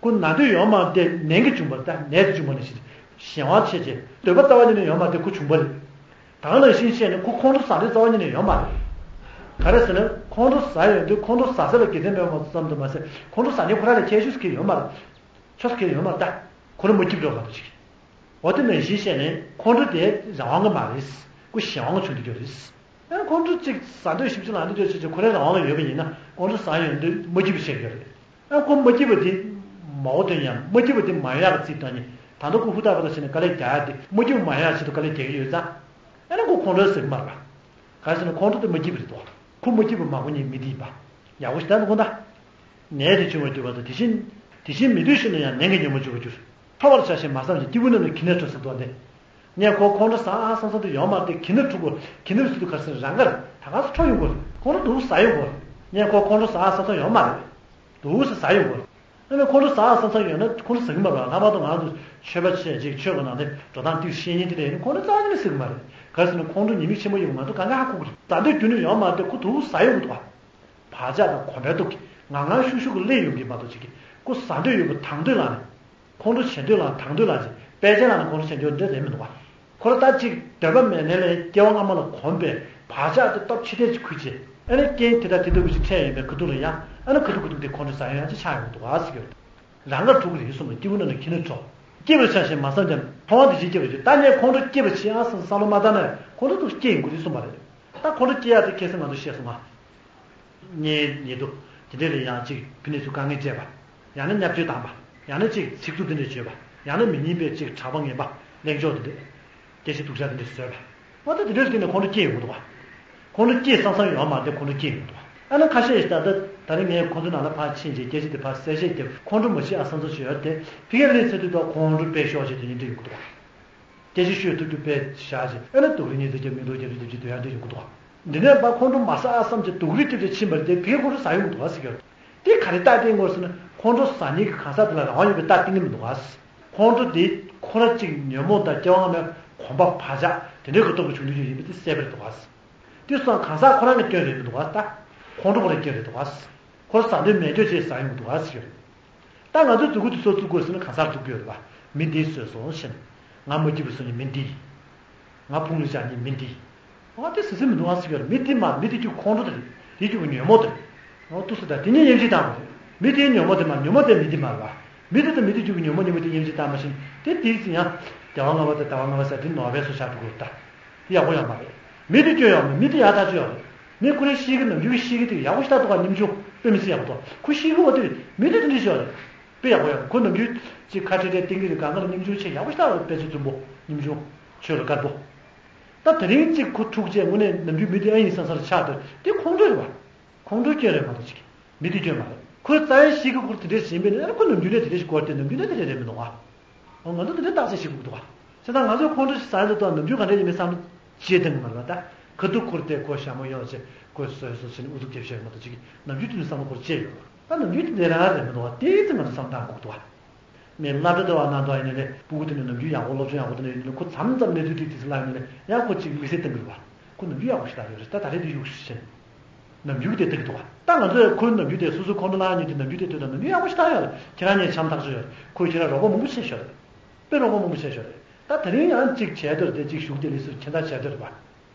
ཁོ་ན་འདོད་ཡོད་མ་རེད་དེ་ནན་གྱིས་བྱུང་བ་རེད། ད་ནད་དུ་བྱུང་བ་ནང་བཞིན་གཞན་དབང་བྱས་རྗེས་འདོད་པ་རྩ་བ་ཉིད་ནས་ཡོད་མ་རེད་དེ་ཁོ་བྱུང་བ་རེད། ད་ག་ནང་བཞིན་བཤད་ནས་ཁོ་ཁོང་ཁྲོ་ཟ་འདོད་རྩ་བ་ཉིད་ནས་ཡོད་མ་རེད། ག་རེ་ཟེར་ན་ཁོང་ཁྲོ་ཟ་ཡོང་དུས་ཁོང་ཁྲོ་ཟ་ས་ལ་དགེ་མཚན་མེད་པ་ཙམ་དུ་མ་ཟད་ཁོང་ཁྲོ་ཟ་མཁན་ཁོ་རང་ལ་ཁྱད་ཆོས་སུ་ཁེལ་ཡོད་མ་རེད། ཆོས་སུ་ཁེལ་ཡོད་མ་རེད། ད་ཁོ་རང་མ་སྐྱིད་པ་འགྲོ་ག་འདུག་ཅིག་འོ་དེ་ནང་བཞིན་བཤད་ནས་ཁོང་ཁྲོ་དེ་རང་དབང་གི་མ་རེད། ཁོ་གཞན་དབང་གི་བྱུང་བསྡད་རྒྱུ་རེད། ཨ་ཁོང་ཁྲོ་གཅིག་ཟ་འདོད་ཞིབ་ཅིག་ལངས་འདོད་ཅིག་ཅིག་ཁོ་རའི་རང་དབང་ལ་ཡོད་པ་ཡིན་ན་ཁོང་ཁྲོ་ཟ་ཡོང་དུས་མ་སྐྱིད་པ་བྱེད་ཀྱི་རེད། ཨ་ཁོ་མ་སྐྱིད་པ་དེ་མ་འོ་དོན་ཡང་མ་སྐྱིད་པ་དེ་མ་ཡོང་ཡག་གི་རྩིས་བཏང་ནས་ད་ལྟ་ཁོ་ཧུར་ཐག་པ་ལ་བྱས་ནས་དཀའ་ལས་རྒྱག་ཡག་དེ་མ་སྐྱིད་པ་མ་ཡོང་ཡག་ཆེད་དུ་དཀའ་ལས་རྒྱག་གི་ཡོད་ཙང་། ཨ་ནི་ཁོ་ཁོང་ཁྲོ་ཟ་གི་མ་རེད་པ། ག་རེ་ཟེར་ན་ཁོང་ཁྲོ་དེ་མ་སྐྱིད་པ་རེད་དོ། ཁོ་མ་སྐྱིད་པ་མ་གོ་ཉིན་མི་དེ་ཡིན་པ། ཡག་པོ་ཞིག་ལྟ་ན་དགོངས་དག་ནད་དེ་བྱུང་བར་འགྱུར་བ་དང་དེ་བཞིན་དེ་བཞིན་མི་འདོད་ཤིན་ཏུ་ཡང་ནན་གྱིས་ཉོན་མོངས་འབྱུང་བར་འགྱུར། ཁྲོ་བར་བྱ་ཞིང་མ་བསམ་ཞིང་སྐྱིད་པོ་རྣམས་ནི་གྱིས་ནི་ཁྲོ་ཟེར་དོ་ནི། ངས་ཁོ་ཁོང་ཁྲོ་ཟ་ཨ་བསམ་བསམ་དུ་ཡོང་མ་རེད་དེ་གྱིས་ནི་ཁྲོ་དགོས། གྱིས་ནི་ཟེར་དུས་ག་རེ་ཟེར་རང་གར་ད་ག་སེ་ཁྲོ་ཡོང་དགོས་རེད། ཁོང་ཁྲོ་འདུག་ཟ་ཡོང་དགོས་རེད། ངས་ཁོ་ཁོང་ཁྲོ་ཟ་ཨ་བསམ་བསམ་ཡོང་མ་རེད། འདུག་ཟེར་ཟ་ཡོང་དགོས་རེད། ཨ་ནི་ཁོང་ཁྲོ་ཟ་ཨ་བསམ་བསམ་ཡོང་ན་ཁོང་ཁྲོ་ཟ་གི་མ་རེད། ལྷག་པར་དུ་ང་ཚོ་ཆོས་པ་བྱས་ཅིག་ཆོས་ཀྱི་ནང་དེ་འགྲོ་སྟངས་ཏིག་ཤེས་ཉེན་དེ་འདྲ་ཡིན་ན་ཁོང་ཁྲོ་རྩ་བ་ཉིད་ནས་ཟ་གི་མ་རེད། ག་རེ་ཟེར་ན་ཁོང་ཁྲོ་ཉེས་དམིགས་ཆེན་པོ་ཡོད་པ་ང་ཚོ་གང་ག་ཧ་གོ་གི་རེད། ཟ་འདོད་རྒྱུ་ནི་ཡོད་མ་རེད་དེ་ཁོ་འདུག་ཟ་ཡོང་གི་འདུག་བ། བག་ཆགས་དང་གོམས་པའི་སྟོབས་ཀྱིས་ངང་ངང་ཤུགས་ཤུགས་ཀྱིས་སླེབས་ཡོང་གི་མ་གཏོགས་ཅིག་གིས་ཁོ་ཟ་འདོད་ཡོད་པ་དང་འདོད་ལངས་ནས། ཁོང་ཁྲོ་བྱེད་འདོད་ལངས་དང་འདོད་ལངས་ཅིག་དཔེ་ཅན་ལངས་ནས་ཁོང་ཁྲོ་བྱེད་འདོད་འདྲ་རེད་མི་འདུག་བ། ཁོ་རང་ད་ཅིག་འདོད་པ་མེད་ནས་ལས་སྐྱེ་བ་སྔ་མ་ལ་གོམས་པའི་བག་ཆགས་དེ་སྟོབས་ཆེ་གྲས་ཅིག་ཁུར་བྱས་ཨ་ནི་རྐྱེན་དེ་དང་དེ་ལྟ་བུ་ཞིག་འཕྲད་ཡོང་པའི་ཁ་ཐུག་ལ་ཡང་ཨ་ནི་ཁ་ཐུག་ཁ་ཐུག་དེ་ཁོང་ཁྲོ་ཟ་ཡོང་ཡག་ཅིག་ཆགས་ཡོང་གི་འདུག་བ་ཟེར་གྱི་ཡོད། རང་གར་འཁྲུག་གི་རེད་གསུངས་པ། སྐྱིད་པོ་རྣམས་ནི་གྱིས་ནི་ཁྲོ། སྐྱིད་པར་བྱ་ཞིང་མ་བསམ་ཀྱང་ཁྲོ་བ་དེ་བཞིན་སྐྱེ་བར་འགྱུར། ད་ངས་ཁོང་ཁྲོ་སྐྱེ་བ་བྱེད་ཨ་བསམ་བསམ་བློ་མ་བཏང་ན་ཁོང་ཁྲོ་དེ་སྐྱེ་ཡོང་གི་རེད་གསུངས་པ་རེད། ད་ཁོང་ཁྲོ་སྐྱེ་ཡག་དེ་ཁ་སང་ང་ཚོ་བཤད་སོང་ང་། ཉལ་ཉལ་དུས་དེ་འདྲ་ལ་ཡང་ཅིག་ཕི་ནས་ཚུར་དཀའ་ངལ་སྤྲད་པ། ཡང་ན་བརྙས་བཅོས་བཏང་པ། ཡང་ན་ཅིག་ཚིག་རྩུབ་དེ་འདྲ་བརྗོད་པ། ཡང་ན་མི་སྙན་པའི་ཅིག་གྲགས་པ་ངན་པ་གླེང་ཕྱོགས་དེ་འདྲས། སྐད་ཆ་སྡུག་ཅག་དེ་འདྲས་བཟོས་པ། འོ་ད་དེ་འདྲས་བརྟེན་ནས་ཁོང་ཁྲོ་སྐྱེས་ཡོང་གི་འདུག་ག་ཁོང་ཁྲོ་སྐྱེས་བསམ་བསམ་ཡོང་བ་མ་རེད་དེ། ཁོང་ཁྲོ་སྐྱེས་ཡོང་གི་འདུག་ག་ཨ་ན་ཁ་ཤས་ཤིག་ད་ལྟ་ད་རིང་ངས་ཁོང་ཚོའི་ནང་ལ་ཕར་ཕྱིན་བྱས་སྐད་ཆ་དེ་ཕར་གསལ་བཤད་རྒྱབ། ཁོང་ཁྲོ་མ་ཤི་ཨ་བསམ་ཚུལ་ཞིག་ཡོད་དེ། ཕ་གིར་སླེབས་ཚར་དུས་ད་ཁོང་ཁྲོ་དཔེ་ཤོར་བྱས་དེ་འདྲས་འདྲ་ཡོང་གི་འདུག་ག་སྐད་ཆ་ཤོད་ཐུབ་རྒྱུ་དཔེ་བཞག་བྱས། ཨ་ན་སྡུག་རུས་གཉིས་ཚེ་རྒྱབ་མི་སྡུག་རྒྱབ་རེ་རྒྱབ་ཀྱི་སྡུག་ཡང་འདྲ་ཡོང་གི་འདུག་ག་འདི་ནས་ཕར་ཁོང་ཁྲོ་མ་ཟ་ཨ་བསམ་བྱས་སྡུག་རུས་རྒྱབ་བྱས་ཕྱིན་པ་རེད་དེ། ཕ་གིར་ཁོང་ཁྲོ་ཟ་ཡོང་གི་འདུག་ག་ཟེར་གྱི་ཡོད། དེ་ག་རེ་རྟགས་བསྟན་དགོས་ཟེར་ན། ཁོང་ཁྲོ་ཟ་མཁན་གྱི་གང་ཟག་དེ་ལ་རང་དབང་ཡོད་པའི་རྟགས་བསྟན་གྱི་མི་འདུག་ག་ཁོང་ཁྲོ་དེ་ཁོ་རང་གཅིག་ཉོན་མོངས་དང་སྐྱེ་བ་སྔ་མའི་གོམས་པ་བག་ཆགས་དེ་འདྲའི་གི་སྟོབས་ཀྱིས་བྱུང་དུས་ཡོད་ཡིན་པ་དེ་གསལ་པོ་རེད་འདུག་ག་དེ་སོང་ཙང་གང་ཟག་ཁོ་རང་གི་སྐྱོན་རེད་མི་འདུག་ག་ད་ཁོང་ཁྲོ་ཁོ་རང་གི་སྐྱོན་རེད་འདུག་ག་ཁོ་ཟ་འདོད་མེད་འདོད་བྱས་ཟ་ཡོང་གི་འདུག་ག་ཟེར་གྱི་རེད། ད་ང་ཚོས་མཛུབ་གུ་དེ་ཚོ་བཙུགས་དགོས་ཟེར་ན་གང་ཟག་འདུག་གི་ཡོད་རེད་པ། མི་འདིས་བཟོས་སོང་ཞེས། ང་མ་སྐྱིད་པ་བཟོ་མཁན་མི་འདི། ང་ཕུང་ལ་བཞག་མཁན་མི་འདི། འོ་དེ་ཟེར་ཟེར་མི་འདུག་ཨ་ཟེར་གྱི་ཡོད་རེད། མི་འདི་མ་མི་འདི་རྒྱུ་ཁོང་ཁྲོ་དེ་རེད། དེ་རྒྱུ་གི་ཉོན་མོངས་དེ་རེད། འོ་ཏུ་སུ་ད་དེ་གཉིས་དབྱེ་འབྱེད་བཏང་བ་རེད། མི་དེའི་ཉོན་མོངས་དེ་མ་ཉོན་མོངས་དེ་མི་འདི་མ་རེད་པ། མི་དེ་དང་མི་འདི་རྒྱུ་གི་ཉོན་མོངས་ཉོན་མོངས་དེ་དབྱེ་འབྱེད་བཏང་མ་ཤེས་ན་དེ་དེའི་ཚེ་ཡང་། རྒྱལ་བ་ལྔ་པ་དང་ཟླ་བ་ལྔ་པ་ཟེར་དེ་ནོར་བའི་སོ་ཆགས་འགྲོ་གི་རེད་ད། དེ་ཡག་པོ་ཡོད་མ་རེད། མི་དེ་སྐྱོན་ཡོད་མ་རེད། མི་དེ་ཡག་ཐག་ཆོད་ཡོད་རེད། མི་ཁོ་རའི་གཤིས་ཀ་ནམ་རྒྱུན་གྱི་གཤིས་ཀ་དེ་ཡག་པོ་ཞེ་དྲག་འདུག་ག་ཉམ་ཆུང་དཔེ་མི་སྲིད་ཡག་པོ་འདུག་ཁོ་གཤིས་ཀ་འོ་དེ་རེད། མི་དེ་དེ་འདྲ་ཞིག་ཡོད་རེད། དཔེ་ཡག་པོ་ཡོད་རེད། ཁོ་ནམ་རྒྱུན་ཅིག་ཁ་བྲལ་བྲལ་བསྟན་གྱི་རེད། གང་ག་ལ་ཉམ་ཆུང་ཆེ་ཡག་པོ་ཞེ་དྲག་རེད། དཔེ་ཆ་རྫུན་པོ་ཉམ་ཆུང་ཆོས་ལ་དཀར་པོ། ད་དེ་རིང་གཅིག་ཁོ་འཁྲུག་བྱས་དངོས་གནས་ནམ་རྒྱུན་མི་དེ་ཨ་ཡིན་བསམ་བསམ་ཆགས་འདུག་དེ་ཁོང་ཁྲོ་རེད་བ། ཁོང་ཁྲོའི་སྐྱོན་རེད་མ་གཏོགས་ཅིག་མི་དེའི་སྐྱོན་མ་རེད། ཁོའི་རྩ་བའི་གཤིས་ཀ་ཁོར་དེ་འདྲས་ཡིན་པས་ན་ཨ་ཁོ་ནམ་རྒྱུན་ནས་དེ་འདྲས་ཞིག་གོ་སྟེ་ནམ་རྒྱུན་ནས་དེ་འདྲས་རེད་མི་འདུག་ཨ། འོ་ང་ཚོ་དེ་འདྲས་བརྟག་དཔྱད་བྱེད་དགོས་འདུག་ཨ། བྱས་ཙང་ང་ཚོས་ཁོང་ཁྲོ་ཞིག་ཟ་ཡ་འདུག་དང་ནམ་རྒྱུན་ག་འདྲས་ཡིན་མིན་བསམ་བློ་བྱེད་དང་གི་མ་རེད་བ། ད་ཁ་ཐུག་ཁོར་དེ་ཁོ་ཞྭ་མོ་གཡོག་བྱས་ཁོས་བཟོས་བཟོས་བྱས་ནས་ཨུ་ཚུགས་རྒྱབ་བཤད་མ་གཏོགས་ཅིག་ནམ་རྒྱུན་དེ་འདྲས་བསམ་བློ་ཁོར་བྱས་ཡོད་རེད། ད་ནམ་རྒྱུན་དེ་འདྲས་རང་རེད་མི་འདུག་ཨ། དེའི་ཚེ་ང་ཚོ་བསམ་བློ་བཏང་དགོས་འདུག་ཨ། ངས་སློབ་གྲྭ་དེ་བ་གནང་དོ་ཡིན་ནའི་ལས་སྤུ་གུ་དེ་ནི་ནམ་རྒྱུན་ཡག་པོ་སློབ་སྦྱོང་ཡག་པོ་དེ་འདྲ་ཡོད་ནའི་ལས་ཁོ་མཚམས་མཚམས་གནས་ཚུལ་ཏིག་ཏིག་ཙམ་ལབ་ཡོང་ནའི་ཡང་ཁོ་ཅིག་མི་སེར་བཏང་གི་རེད་བ། ཁོ་ནམ་རྒྱུན་ཡག་པོ་ཞིག་ལྟ་ཡོད་རེད། ད་ད་རེས་དེ་གཡུག་ཞིག་ཕྱིན། ནམ་རྒྱུན་དེ་ལྟ་གི་འདུག་བ། ད་ང་ཚོས་ཁོའི་ནམ་རྒྱུན་དེ་སོ་སོའི་ཁོང་ཁྲོ་ལངས་ཉིན་དེ་ནམ་རྒྱུན་དེ་ལྟོས་དང་ནམ་རྒྱུན་ཡག་པོ་ཞིག་ལྟ་ཡོད་རེད། ཁྱེད་རང་གཉིས་འཆམ་ཐག་ཆོད་ཡོད་རེད། ཁོས་ཁྱེད་རང་རོགས་པ་མང་པོ་བྱས་ཤོག་རེད། དཔེ་རོགས་པ་མང་པོ་བྱས་ཤོག་རེད། ད་དེ་རིང་ཡང་གཅིག་བྱས་འདུག་རེད་དེ་གཅིག་བཞུགས་དེ་ལས་སུ་ཁྱེད་ད་བྱས་འདུག་རེད་བ།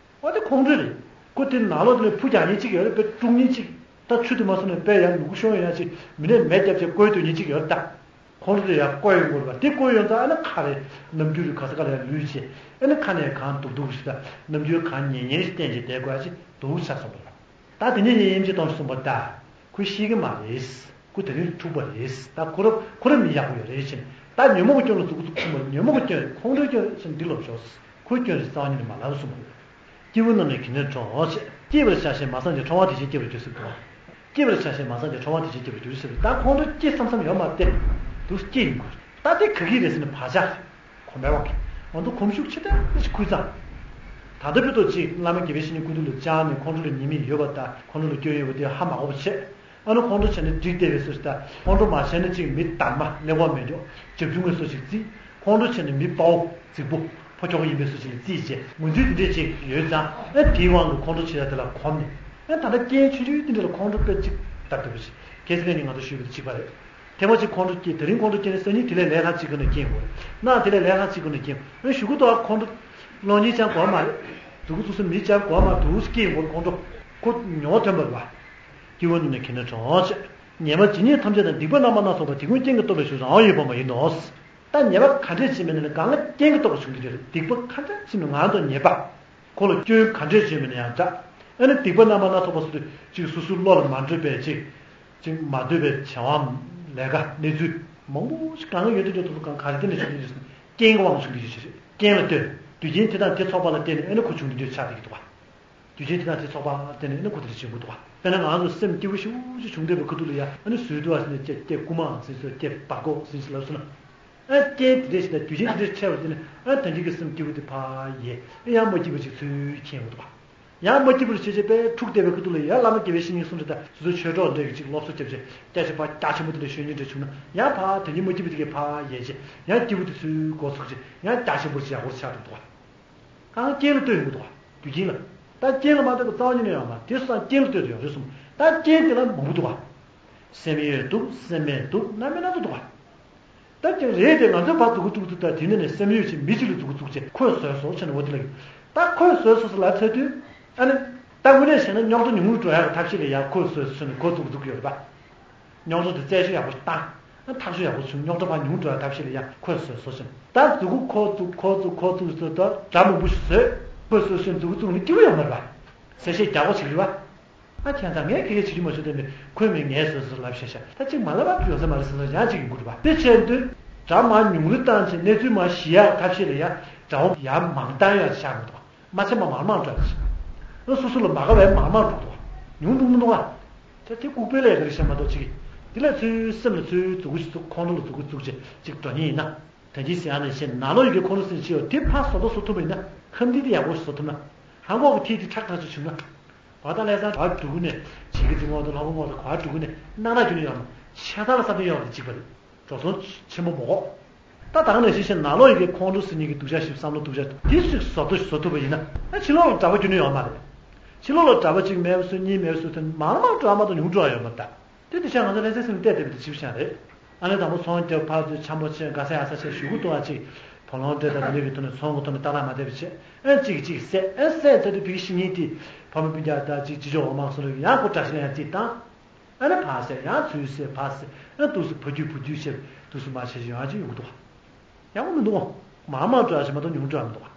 འོ་དེ་ཁོང་ཁྲོ་རེད། ཁོ་དེ་ནང་ལོགས་དེ་ནས་ཕུ་རྒྱག་མཁན་གཅིག་ཡོད་རེད། དཔེ་དཀྲུག་མཁན་གཅིག་ད་ཆུ་དེ་མ་སོང་ནས་དཔེ་ཡང་ལུ་གུ་ཤོར་ཡོང་ཡ་གཅིག་མི་ནས་མེ་བརྒྱབ་བྱས་བཀོལ་སྡོད་མཁན་གཅིག་ཡོད་རེད་ད། ཁོང་ཁྲོ་དེ་ཡང་བཀོལ་ཡོང་དགོས་རེད་པ། དེ་བཀོལ་ཡོང་ཙང་ཨ་ནི་ཁ་རེ་ནམ་རྒྱུན་རེད་ག་ས་ག་ལ་ཡང་ལུས་བྱས། ཨ་ནི་ཁ་ནས་གང་སྡུག་སྡུག་ཞིག་ད་ནམ་རྒྱུན་གང་ཉེ་ཉེ་ཞིག་བསྟན་བྱས་བསྡད་དགོས་ཡ་ཅིག་སྡུག་ཆགས་སོང་བ་རེད། ད་དེ་ནས་ངས་དབྱེ་འབྱེད་གཏོང་ཞིག་གསུངས་པ་ད། ཁོས་ཤེས་ཀྱི་མ་རེད། ཁོ་དེ་རིང་འཁྲུག་པ་རེད། ད་ཁོ་ར་ཁོ་ར་མི་ཡག་པོ་ཡོད་རེད་ཕྱིན། ད་ཉོན་མོངས་ཀྱི་སྐྱོན་ལ་མཛུབ་གུ་བཙུགས་ན་ཉོན་མོངས་ཀྱི་སྐྱོན་རེད། ཁོང་ཁྲོའི་སྐྱོན་རེད་ཕྱིན། འདི་ལོབས་ཤོག་ཁོའི་སྐྱོན་རེད་རྩ་བ་ཉིད་ནས་མ་ལབ་གསུངས་པ་རེད། སྐྱེས་བུ་རྣམས་ནི་གང་ནས་འཁྲུངས་ཞེས། སྐྱེས་པར་བྱ་ཞེས་མ་བསམས་ཀྱང་འཁྲུངས་པ་དེ་བཞིན་སྐྱེས་པར་འགྱུར་ཟེར་གྱི་འདུག་སྐྱེས་པར་བྱ་ཞེས་མ་བསམས་ཀྱང་འཁྲུངས་པ་དེ་བཞིན་སྐྱེས་པར་འགྱུར་ཟེར་བ། ད་ཁོང་ཁྲོ་སྐྱེས་བསམ་བསམ་ཡོད་མ་རེད་དེ། འདུག་སྐྱེས་ཡིན་དགོས། ད་དེ་ག་གི་རེད་ཟེར་ན་བག་ཆགས་རེད། གོམས་པའི་དབང་གིས་ང་ཚོ་གོམས་ཤུགས་ཆེ་ཐག་ཆོད་ཁུར་ཙང་། ད་ལྟ་བུ་ཏོ་གཅིག་བླ་མ་དགེ་བའི་བཤེས་གཉེན་སྐུ་མདུན་ལ་བཅར་ནས་ཁོང་ཁྲོ་ལ་ཉེས་དམིགས་ཡོད་པ་དང་ཁོང་ཁྲོ་ལ་སྐྱོན་ཡོད་པ་དེ་ཧ་མ་གོ་བ་བྱས། ཨ་ནི་ཁོང་ཁྲོ་བྱས་ན་འགྲིག་བསྡད་པའི་བཟོ་ཞིག་དང་ཁོང་ཁྲོ་མ་བྱས་ན་གཅིག་མི་དར་མ་ཀླད་ཀོར་མེད་འཇོག་བྱབ་ཆུང་ངའི་བཟོ་ཞིག་བརྩིས། ཁོང་ཁྲོ་བྱས་ན་མི་དཔའ་བོ་རྫིག་པོ་ཕོ་ཁྱོ་ག་ཡིན་པའི་བཟོ་ཞིག་ལ་བརྩིས་བྱས་ངོས་འཛིན་དེ་འདྲས་ཅིག་ཡོད་ཙང་ཨ་དེའི་དབང་གིས་ཁོང་ཁྲོ་བྱེད་ཡ་དེ་ལ་གོམས་ནས་ཨ་ད་ལྟ་རྐྱེན་ཆུང་ཆུང་དེ་འདྲ་ལ་ཁོང་ཁྲོ་དཔེ་གཅིག་ལྟར་འདོད་པ་ཞིག་གལ་སྲིད་ནས་ང་ཚོ་ཞུས་པ་དང་གཅིག་པ་རེད། ཐེངས་མ་གཅིག་ཁོང་ཁྲོ་སྐྱེས། དེ་རིང་ཁོང་ཁྲོ་སྐྱེས་ནས་སང་ཉིན་དེ་ལས་ལས་སླ་གཅིག་གི་ནས་སྐྱེས་དགོས། གནངས་དེ་ལས་ལས་སླ་གཅིག་གི་ནས་སྐྱེས། ཨ་གཞུག་གུ་ཏོ་ཨ་ཁོང་ཁྲོ་སློང་ཉེན་ཅང་གོ་མ་རེད། འདུག་གུ་ཚུགས་སུ་མི་ཅང་གོ་མ་འདུག་སྐྱེས་ཡོང་གོ་ཁོང་ཁྲོ་ཁོ་མྱོང་ཐོན་པར་བ། སྐྱེ་བོ་རྣམས་ནི་གང་ནས་འཁྲུངས་ཞེས། ཉེས་པ་ཇི་སྙེད་ཐམས་ཅད་དང་སྡིག་པ་རྣམ་པ་སྣ་ཚོགས་པ་དེ་ཀུན་རྐྱེན་གྱིས་བསྟོད་པའི་ཕྱིར་རང་དབང་ཡོད་པ་མ་ཡིན་ནོ། ད་ཉེས་པ་ག་འདྲས་བྱས་མིན་ནི་གང་ལ་རྐྱེན་གྱིས་བསྟོད་པ་བྱུང་གི་ཡོད་རེད། སྡིག་པ་ག་འདྲས་བྱས་མིན་ང་ཚོ་ཉེས་པ། ཁོ་ལ་སྐྱོན་ག་འདྲས་བྱས་མིན་ཡང་འདྲ། ཨ་ནི་སྡིག་པ་རྣམ་པ་སྣ་ཚོགས་པ་སོགས་དུ་གཅིག་སོ་སོའི་བློ་ལ་མ་འགྲོ་བའི་གཅིག་གཅིག་མ་འདོད་པའི་བྱ་བའམ་ལས་ཀ་གནས་ཚུལ་མང་པོ་ཞིག་གང་ག་ཡོད་དུ་འཇོག་ཐུབ་ཚུལ་གང་ག་རེ་བརྟེན་ནས་བྱུང་གི་ཡོད་ཟེར་ན་རྐྱེན་གྱི་དབང་བྱུང་གི་ཡོད་ཅེས་རེད། རྐྱེན་ལ་ལྟོས། རྒྱུ་རྐྱེན་དེ་དང་དེ་ཚོགས་པ་ལ་བརྟེན་ནས་ཨ་ནི་ཁོ་བྱུང་གི་འདུག་ཆགས་བསྡད་ཀྱི་འདུག་བ། རྒྱུ་རྐྱེན་དེ་དང་དེ་ཚོགས་པ་ལ་བརྟེན་ནས་ཨ་ནི་ཁོ་དེ་འདྲ་བྱུང་གི་འདུག་བ། དཔེར་ན་ང་ཚོ་སེམས་སྐྱིད་པོ་ཞེ་པོ་ཅིག་བྱུང་བསྡད་པའི་ཁ་ཐུག་ལ་ཡ་ཨ་ནི་ཟུར་དུ་བ་ཟེར་ནས་སྐྱེ་སྐྱེ་རྐུ་མ་ཟེར་ཟེར་སྐྱེ་བར་གོ་ཟེར་ཟེར་ལབ་སོང་ན། ཨ་རྐྱེན་དེ་འདྲས་ཞིག་དང་རྒྱུ་རྐྱེན་དེ་འདྲས་འཕྲད་པར་བརྟེན་ནས་ཨ་ད་གིན་གྱི་སེམས་སྐྱིད་པོ་དེ་ཕར་ཡལ། ཨ་ཡང་མ་སྐྱིད་པ་ཞིག་ཚུར་འཁྱེར་འོང་འདུག་བ། ཡང་མ་སྐྱིད་པ་ལ་བྱས་བྱས་པས་འཁྲུག་བསྡད་པའི་ཁ་ཐུག་ལ་ཡ་བླ་མ་དགེ་བའི་བཤེས་གཉེན་གསུང་འདྲ་དང་སོ་སོའི་ཆོས་གྲོགས་འདྲ་གི་ཅིག་སློབ་གསོ་བརྒྱབ་བྱས་སྐད་ཆ་ཕར་རྒྱ་ཆེན་པོ་དེ་འདྲ་ཤོད་མཁན་འདྲ་བྱུང་ན་ཡང་ཕར་དེ་ཉིད་མ་སྐྱིད་པ་དེ་གས་ཕར་ཡལ་བྱས་ཡང་སྐྱིད་པོ་དེ་ཚུར་འགོ་ཚུགས་བྱས་ཡང་རྒྱ་ཆེན་པོ་ཞིག་ཡག་པོ་ཆགས་འདུག་བ། གང་རྐྱེན་ལ་ལྟོས་ཡོང་གི་འདུག་བ། རྒྱུ་རྐྱེན་ལ། ད་རྐྱེན་ལ་མ་ལྟོས་པའི་རྩ་བ་ཉིད་ནས་ཡོད་མ་རེད། དེ་སོང་ཙང་རྐྱེན་ལ་ལྟོས་ཏེ་ཡོང་རེད་གསུངས། ད་རྐྱེན་དེ་ལ་མང་པོ་འདུག་བ། སེམས་ཡོད་འདུག་སེམས་མེད་འདུག་རྣམ་པ་སྣ་ཚོགས་འདུག་བ། ད་རྐྱེན་རེད་དེ་ང་ཚོས་ཕར་མཛུབ་གུ་བཙུགས་དུས་ད་དེ་ནས་ནས་སེམས་ཡོད་ཅིག་མི་གཅིག་ལ་མཛུབ་གུ་བཙུགས་བྱས་ཁོས་བཟོས་སོ་ཟེར་ནས་འོ་དེ་ལ་ཡོད། ད་ཁོས་བཟོས་སོ་ཟེར་ལབ་ཚར་དུས་ཨ་ནི། ད་དངོས་གནས་བྱས་ན་རྙོག་དྲ་ཉུང་རུ་འགྲོ་ཡག་གི་ཐབས་ཤེས་ལ་ཡ་ཁོས་བཟོས་སོ་ཟེར་ནས་ཁོ་མཛུབ་གུ་བཙུགས་ཡོད་རེད་པ། རྙོག་དྲ་དེ་རྩད་གཅོད་ཡག་པོ་ཞིག་བཏང་། ཨ་ཐག་གཅོད་ཡག་པོ་བྱུང་། རྙོག་དྲ་ཕར་ཉུང་དུ་འགྲོ་ཡག་ཐབས་ཤེས་ལ་ཡང་ཁོས་བཟོས་སོ་ཞེས། ད་མཛུབ་གུ་ཁོ་བཙུགས་ཁོ་བཙུགས་ཁོ་བཙུགས་ཟེར་ད་སྒྲ་མང་པོ་ཞིག་བཟོས། ཁོས་བཟོས་སོ་མཛུབ་གུ་བཙུགས་ནས་སྐྱིད་པོ་ཡོད་མ་རེད་པ། གསལ་བཤད་རྒྱག་དགོས་ཞིག་རེད་པ། ཨ་ཁྱེད་ཚང་ངས་ཁེ་ཁེ་བྱེད་རྒྱུ་མ་བྱུང་དོན་མེད། ཁོས་མིན་ངས་བཟོས་སོ་ལབ་ཤག་ཤག་ད་ཅིག་མ་ལབ་པ་ཡོང་ས་མ་རེད་ཟེར་ན་ཡང་ཅིག་ཡོང་གི་རེད་པ། དེ་བྱས་དུས། དགྲ་མར་ཉུང་རུ་བཏང་བྱས་གནས་ཚུལ་མར་ཞི་ཡག་ཐབས་ཤེས་ལ་ཡ་དགྲ་བོ་ཡར་མང་བཏང་ཡག་བྱ་མི་འདུག་མ་ཆེ་མ་མང་མང་འགྲོ་ཡག་ཅིག་ཨ་སོ་སོ་ལ་མ་དགའ་བའི་མང་མང་འགྲོ་འདུག་ཉུང་འགྲོ་མི་འདུག་ཨ། དེ་དེ་ལྐུགས་པའི་ལས་ཀ་རེད་ཤག་མ་གཏོགས་ཅིག་དེ་ལ་ཚུར་སེམས་ལ་ཚུར་འཛུགས་ཀྱི་ཚུར་ཁོང་ཁྲོ་ལ་འཛུགས་ཀྱི་འཛུགས་བྱས་ཅིག་འགྲོ་ཉེན་ཡིན་ན། ད་ཅི་ཟེར་ཡག་ནང་བཞིན་ནང་ལོགས་ཡོད་མཁན་ཁོང་ཁྲོ་སེམས་ཤེས་ཡོད་དེ་ཕར་བཟོ་ལྟ་བཟོ་ཐུབ་པ་ཡིན་ན་ཁམས་འདི་དེ་ཡག་པོ་ཞིག་བཟོ་ཐུབ་ན། ཧང་གོ་གི་ཐིག་དེ་ཁྲག་ཁྲག་ཅིག་བྱུང་ན། གོ་ད་ལྷ་ས་ག་འགྲོ་གི་ནས་བྱེད་ཀྱི་ཚིག་ངོ་དང་ལྷ་མོ་ངོ་དང་ག་འགྲོ་གི་ནས་སྣང་དག་རྒྱུ་ནི་ཡོད་མ་ཆེ་ཐག་ལ་ས་དོན་ཡོད་པ་དེ་གཅིག་པ་རེད། འགྲོ་སོང་ཆེན་པོ་མོ་གོ་ད་ད་ག་ནང་བཞིན་བཤད་ན་ནང་ལོགས་ཡི་གེ་ཁོང་ཁྲོ་ཟེར་མཁན་གྱི་སྡུག་ཅག་ཞིག་བསམ་བློ་སྡུག་ཅག་དེ་ཞིག་བཟོ་ཐུབ་བཟོ་ཐུབ་པ་ཡིན་ན་ཨ་ཕྱི་ལོགས་ལ་གྲྭ་པ་རྒྱུ་ནི་ཡོད་མ་རེད། ཕྱི་ལོགས་ལ་གྲྭ་པ་གཅིག་མེད་པ་བཟོས་གཉིས་མེད་པ་བཟོས་ཐོན་མང་མང་འགྲོ་ཨ་མ་དང་ཉུང་འགྲོ་ཨ་ཡོད་མ་རེད་ད། དེ་དེ་ཆ་ང་ཚོ་ལྷ་སའི་སེམས་བལྟས་བསྡད་པ་དེ་ཅིག་བྱུང་རེད། ཨ་ནི་དང་པོ་ཚོང་རྒྱབ་ཕར་ཚུར་འཆམ་པོ་བྱས་དགའ་ས་ཡག་ས་བྱས་ཞུ་གུ་གཏོང་བ་ཅིག་བུ་ལོན་སྤྲད་དང་དེ་འདྲའི་གི་ཐོག་ནས་ཚོང་གི་ཐོག་ནས་ཏག་ཏག་མ་བསྡད་པ་བྱས་ཨ་གཅིག་གིས་གཅིག་བསད་ཨ་བསད་ཚར་དུས་བི་ཤི་ཉིན་དེ་ཕ་མ་སྤུན་ཀྱག་དང་གཅིག་ཅི་ལྕོགས་འོ་མ་སོང་རེད་ཡང་ཁོ་དགྲ་ཤ་ལ་ཡང་རྩིས་བཏང་། ཨ་ནི་ཕར་བསད་ཡང་ཚུར་བསད་ཕར་བསད་ཨ་འདུག་སེ་ཕ་རྒྱུད་བུ་རྒྱུད་བྱས་འདུག་སེ་མ་བྱས་ཤིག་ཡོང་ཡག་ཅིག་ཡོང་གི་འདུག་ཡག་པོ་མི་འདུག་མང་མང་འགྲོ་ཡག་ཞིག་མ་གཏོགས་ཉུང་འགྲོ་ཡག་མི་འདུག་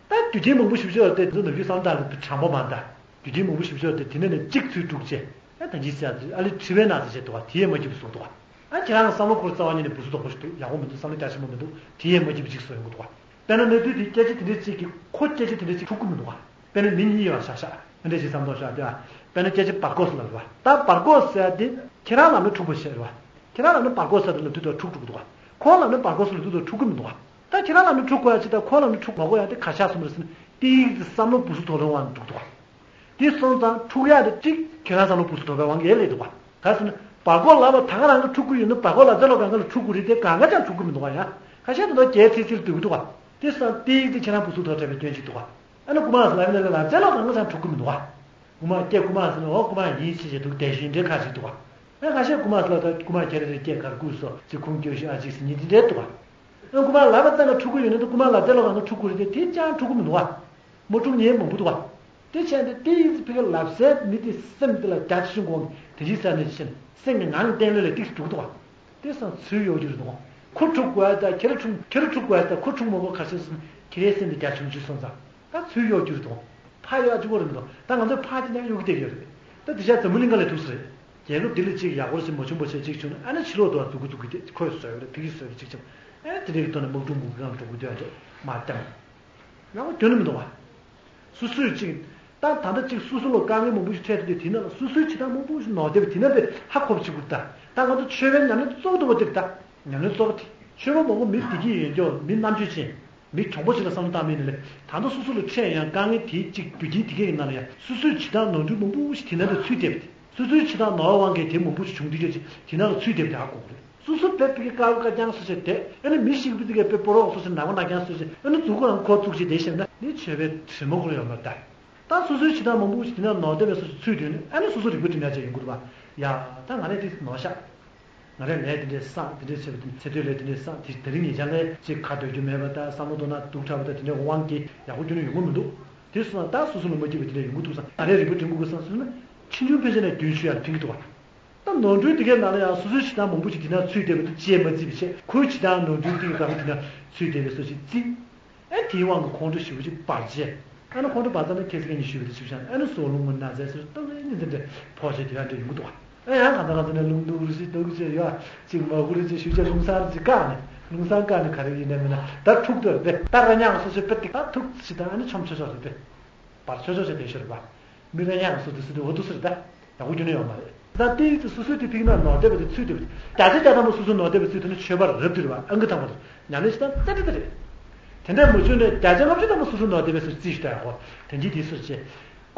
ད་རྒྱུ་རྐྱེན་མང་པོ་ཞིག་ཤོར་ཏེ་འདི་ནམ་རྒྱུན་བསམ་སྟངས་ལ་དྲང་པོ་མ་འདྲ། རྒྱུ་རྐྱེན་མང་པོ་ཞིག་ཤོར་ཏེ་དེ་ནས་ནི་གཅིག་ཚུར་དཀྲུགས་བྱས་ཨ་ད་ཅི་ཟེར་ཨ་ལེ་དྲི་བའི་ནང་ཟེར་བྱས་འདུག་བ་དེ་ཡས་མ་སྐྱིད་པ་བཟོ་འདུག་བ། ཨ་ཁྱེད་རང་གི་བསམ་བློ་འཁོར་རྩ་བ་ཉིད་ནས་འབུ་སུ་དོག་པོ་ཞིག་འདུག་ཡག་པོ་མི་འདུག་བསམ་བློ་རྒྱ་ཆེན་པོ་མི་འདུག་དེ་ཡས་མ་སྐྱིད་པ་ཅིག་བཟོ་ཡོང་གི་འདུག་བ། དཔེར་ན་གནས་ཚུལ་དེ་སྐད་ཆ་དེ་འདྲ་ཅིག་གིས་ཁོ་སྐད་ཆ་དེ་འདྲ་ཅིག་འཁྲུག་གི་མི་འདུག་བ། དཔེར་ན་མི་གཉིས་ཡོད་བ་ཤག་ཤག་ཨ་འདྲ་ཞིག་བསམ་བློ་བཞག་དེ་བ། དཔེར་ན་སྐད་ཆ་བར་སྐོར་ཟེར་ལབ་རེད་བ། ད་བར་སྐོར་ཟེར་དེ་ཁྱེད་རང་ལབ་ན་འཁྲུག་པ་བྱས་རེད་བ། ཁྱེད་རང་ལབ་ན་བར་སྐོར་ཟེར་དེ་ལབ་དུས་དུ་འཁྲུག་འཁྲུག་འདུག་བ། ཁོ་ལབ་ན་བར་སྐོར་ཟེར་ལབ་དུས་དུ་འཁྲུག་གི་མི་འདུག་བ། ད་ཁྱེད་རང་ལབ་ན་འཁྲུག་དགོས་ཡ་ཅིག་དང་ཁོ་ལབ་ན་འཁྲུག་མ་དགོས་ཡ་དེ་ག་ཤག་གསུམ་རེད་ཟེར་ན་དེ་ཡིག་དེ་བསམ་བློ་འབུ་སུ་དོག་ལོང་བ་འཁྲུག་འདུག་བ། དེ་སོང་ཙང་འཁྲུག་ཡག་དེ་གཅིག་ཁྱེད་རང་བསམ་བློ་འབུ་སུ་དོག་པའི་དབང་གིས་ལས་འདུག་བ། ག་ཟེར་ན་བར་སྐོར་ལབ་པ་ད་ག་རང་གི་འཁྲུག་གི་ཡོད་ན་བར་སྐོར་ལབ་ཚེ་ལོ་གང་ག་ལ་འཁྲུག་གི་རེད་དེ་གང་ག་ཅང་འཁྲུག་གི་མི་འདུག་བ་ཡ། ཁ་ཤས་དེ་ཚོ་རྒྱལ་ཚིག་ཚིག་ལ་འདུག་གི་འདུག་བ། དེ་སོང་དེ་ཡིག་དེ་ཁྱེད་རང་འབུ་སུ་དོག་འདྲ་བའི་སྐྱོན་ཅིག་འདུག་བ། ཨ་ནི་རྐུ་མ་ཟེར་ལབ་ཡིན་ན་ལབ་ཚེ་ལོ་གང་ག་ཅང་འཁྲུག་གི་མི་འདུག་བ། རྐུ་མ་སྐད་རྐུ་མ་ཟེར་ན་འོ་རྐུ་མ་ཡིན་ཞེས་བྱས་འདུག་དེ་བཞིན་འདྲའི་ཁ་ཅིག་འདུག་བ། ཨ་ཁ་ཤས་རྐུ་མ་ཟེར་ལབ་ད་རྐུ་མ་ཁྱེད་རེ་རེ་སྐད་གར་རྐུས་སོ་ཅིག་ཁུངས་སྐྱོ་ཤོས་ཨ་ཅིག་ཟེར་ཉིན་དེ་འདྲའི་འདུག་བ། ཨ་རྐུ་མ་ལབ་པ་ཙམ་ལ་འཁྲུག་གི་ཡོད་ན་འདུག་རྐུ་མ་ལབ་ཚེ་ལོ་གང་ག་འཁྲུག་གི་རེད་དེ་དེ་ཅང་འཁྲུག་གི་མི་འདུག་བ། མ་འཁྲུག་ཉེན་མང་པོ་འདུག་བ། དེ་བྱས་ཏེ་དེ་ཡིན་ཙི་ཕི་ག་ལབ་སའི་མི་དེ་སེམས་དེ་ལ་རྒྱ་ཆེ་ཆུང་གོང་དེ་འདྲའི་ས་ནས་ཕྱིན་སེམས་ཀྱི་ངང་བརྟན་ལོས་ལ་ཏིག་འགྲོ་གི་འདུག་བ། དེ་སང་ཚུར་གཡོ་རྒྱུ་རེད་འདུག་ཁོ་འཁྲུག་དགོས་ཡ་ད་ཁྱེད་ར་འཁྲུག་ཁྱེད་ར་འཁྲུག་དགོས་ཡ་ད་ཁོ་འཁྲུག་མ་དགོས་ཁ་ཤས་སུ་ཁྱེད་རའི་སེམས་དེ་རྒྱ་ཆུང་ཆུང་སོང་ཙང་ད་ཚུར་གཡོ་རྒྱུ་རེད་འདུག་ཕ་གཡོ་ཨ་ཅི་གོ་རེད་མི་འདུག་ད་ང་ཚོས་ཕ་ཅི་ནས་གཡོ་གི་བསྡད་ཡོད་རེད། ད་དེ་ཤ་འཛམ་བུ་གླིང་ག་ལས་ཐུག་ས་རེད། རྒྱལ་ཁབ་འདི་ལ་ཅིག་ཡག་པོ་ཞིག་མ་བྱུང་པ་བྱས་ཅིག་བྱུང་ན་ཨ་ནི་ཕྱི་ལོགས་དུ་འཛུགས་ཀྱི་འཛུགས་ཀྱི་དེ་ཁོས་བཟོས་པ་རེད་ཕི་གིས་བཟོས་པ་ཅིག་བྱུང་ཨ་ནི་དེ་འདྲའི་གི་ཐོག་ནས་དམག་འཁྲུག་འབུ་གི་སྒང་འགྲོ་གི་འདུག་ཨ་འདྲ་མ་བསྟན། ཡང་སྐྱོན་ནི་མི་འདུག་བ། སོ་སོས་ཅིག་ད་ད་ལྟ་ཅིག་སོ་སོ་ལ་དཀའ་ངལ་མང་པོ་ཞིག་འཕྲད་དུས་དེ་ནང་ལ་སོ་སོའི་བྱེད་སྟངས་མང་པོ་ཞིག་ནོར་བསྡད་པ་དེ་ནང་དེ་ཧ་གོ་བ་ཅིག་དགོས་ད། ད་ང་ཚོ་ཆོས་པའི་ཉམས་ལེན་གཙོ་བོ་དེ་བ་དེ་རེད་ད། ཉམས་ལེན་གཙོ་བོ་དེ། ཆོས་པ་མང་པོ་མི་བདེ་སྐྱིད་ཡོད་མཁན་མི་རྣམ་དཔྱོད་ཅན། མི་གྲོང་པོ་ཞིག་ལ་བསམ་བློ་བཏང་མིན་ནི་ལས་ད་ལྟ་སོ་སོ་ལ་འཕྲད་ཡང་དཀའ་ངལ་དེའི་གཅིག་རྒྱུ་རྐྱེན་དེ་གའི་ནང་ལ་ཡང་སོ་སོའི་བྱེད་སྟངས་ནོར་འཁྲུལ་མང་པོ་ཞིག་དེ་ནང་དུ་ཚུད་བསྡད་པ་དེ། སོ་སོའི་བྱེད་སྟངས་ནོར་བ་དབང་གིས་དེ་མང་པོ་ཞིག་བྱུང་དུས་ཀྱི་དེ་ནང་ལ་ཚུད་བསྡད་པ་དེ་ཧ་གོ་དགོས་རེད། སོ་སོ་དཔེ་ཕ་གི་དཀར་པོ་དཀར་རྐྱང་སོ་བྱས་དེ་ཨ་ནི་མི་ཞིག་པི་ཏི་གའི་དཔེ་སྤོ་རོག་སོ་སོ་ནག་པོ་ནག་རྐྱང་སོ་བྱས་ཨ་ནི་མཛུབ་གུ་རང་ཁོ་བཙུགས་བྱས་དེ་བཤད་ན་ནི་ཆོས་པའི་དྲི་མ་ཁོ་ར་ཡོད་མ་རེད་ད། ད་སོ་སོའི་བྱེད་སྟངས་མང་པོ་ཞིག་དེ་ནང་ནོར་བསྡད་པའི་སོ་སོ་ཚུད་དུས་ནི་ཨ་ནི་སོ་སོ་རིག་པ་འགྲིམ་ཡག་ཅིག་ཡོང་གི་རེད་པ། ཡ་ད་ང་ནི་དེ་ནོར་ཤག་ང་རའི་ལས་དེ་འདྲས་བསགས་དེ་འདྲས་བྱས་པ་དེ་ཚེ་སྟོད་ལས་དེ་འདྲས་བསགས་དེ་དེ་རིང་ཉེ་ཆར་ལས་ཅིག་ཁ་སྡོད་རྒྱུ་མེད་པ་ད་བསམ་བློ་གཏོང་ན་སྡུག་དྲགས་པ་ད་དེ་འདྲས་དབང་གིས་ཡག་པོ་རྒྱུ་ནི་ཡོང་གི་མི་འདུག་དེ་སོང་ཙང་ད་སོ་སོ་ལ་མ་སྐྱིད་པ་དེ་འདྲས་ཡོང་གི་འདུག་བསམ་ང་རའི་རིག་པ་འགྲིམ་དགོས་ཀྱི་བསམ་སོང་ན་ཕྱིས་འབྱུང་ཕན་ཆད་ནས་རྒྱུན་ཞུ་ཡག་ཕན་གྱི་འདུག་བ། ད་ནོར་འཁྲུལ་དེ་གའི་ནང་ལ་ཡང་སོ་སོའི་བྱེད་སྟངས་མང་པོ་ཞིག་དེ་ནང་ཚུད་བསྡད་པ་དེ་ཅིས་མ་བརྩིས་པ་བྱས་ཁོའི་བྱེད་སྟངས་ནོར་འཁྲུལ་དེ་གའི་སྒང་དེ་ནང་ཚུད་བསྡད་པའི་སོ་ཞིག་བརྩིས། ཨེ་དེའི་དབང་གིས་ཁོང་ཁྲོ་ཞེ་པོ་ཅིག་འབར་རྗེས། ཨ་ནི་ཁོང་ཁྲོ་འབར་ཚར་ན་ཁྱེད་ཚོ་གཉིས་ཞུས་པ་དེ་ཞུ་བྱ་ཨ་ནི་ཟོག་རླུང་མ་ན་ཚ་ཟེར་སྟབས་ལེགས་ཉིན་ཚེ་འདྲ་ཕོག་བྱས་དེ་ཡང་འདྲ་ཡོང་གི་འདུག་བ། ཨེ་ཡང་གང་ལྟར་གང་ལྟར་ནས་རླུང་སྟུག་རུ་ཞིག་སྟུག་ཅེས་ཡོད་ཅིག་མ་གུ་རུ་ཅིག་ཞུ་བྱ་རླུང་གསང་རུ་ཅིག་བཀག་ནས་རླུང་གསང་བཀག་ནས་ག་རེ་ཡིན་ནས་མིན་ན་ད་འཁྲུག་འདོད་རེད་པས། ད་ར་ཉག་སོ་སོའི་དཔེ་ཏིག་ད་ཐུག་ཅིག་ད་ཨ་ནི་ཆོམ་ཆོ་ཆོ་རེད་པས། འབར་ཆོ་ཆོ་བྱས་དེ་ཤོར་བ། མི་ར་ཉག་སོ་དེ་སུ་དེ་འོ་དུ་སུ་རེད་ད། ཡག་པོ་རྒྱུ་ནི་ཡོད་མ་རེད། ད་ལྟའི་ཡུལ་དུ་སོ་སོའི་དེ་ཕིག་ན་ནོར་བསྡད་པ་དེ་ཚུད་བསྡད་པ་དེ་བརྒྱ་ཆ་བརྒྱ་ཐམ་པ་སོ་སོའི་ནོར་བསྡད་པ་ཚུད་དེ་ནི་ཆོས་པ་རབ་དེ་རེད་བ་ཨང་ཀི་ཐམ་པ་དེ་ཉམས་ལེན་བྱེད་སྟངས་རྩ་འདྲི་དེ་རེད། དེ་འདྲ་མ་བྱུང་ནས་བརྒྱ་ཆ་ལྔ་བཅུ་ཐམ་པ་སོ་སོའི་ནོར་བསྡད་པའི་སོ་རྩིས་ཞུ་ད་ཡག་གོ། དེ་འདྲའི་དེ་སོ་བྱས།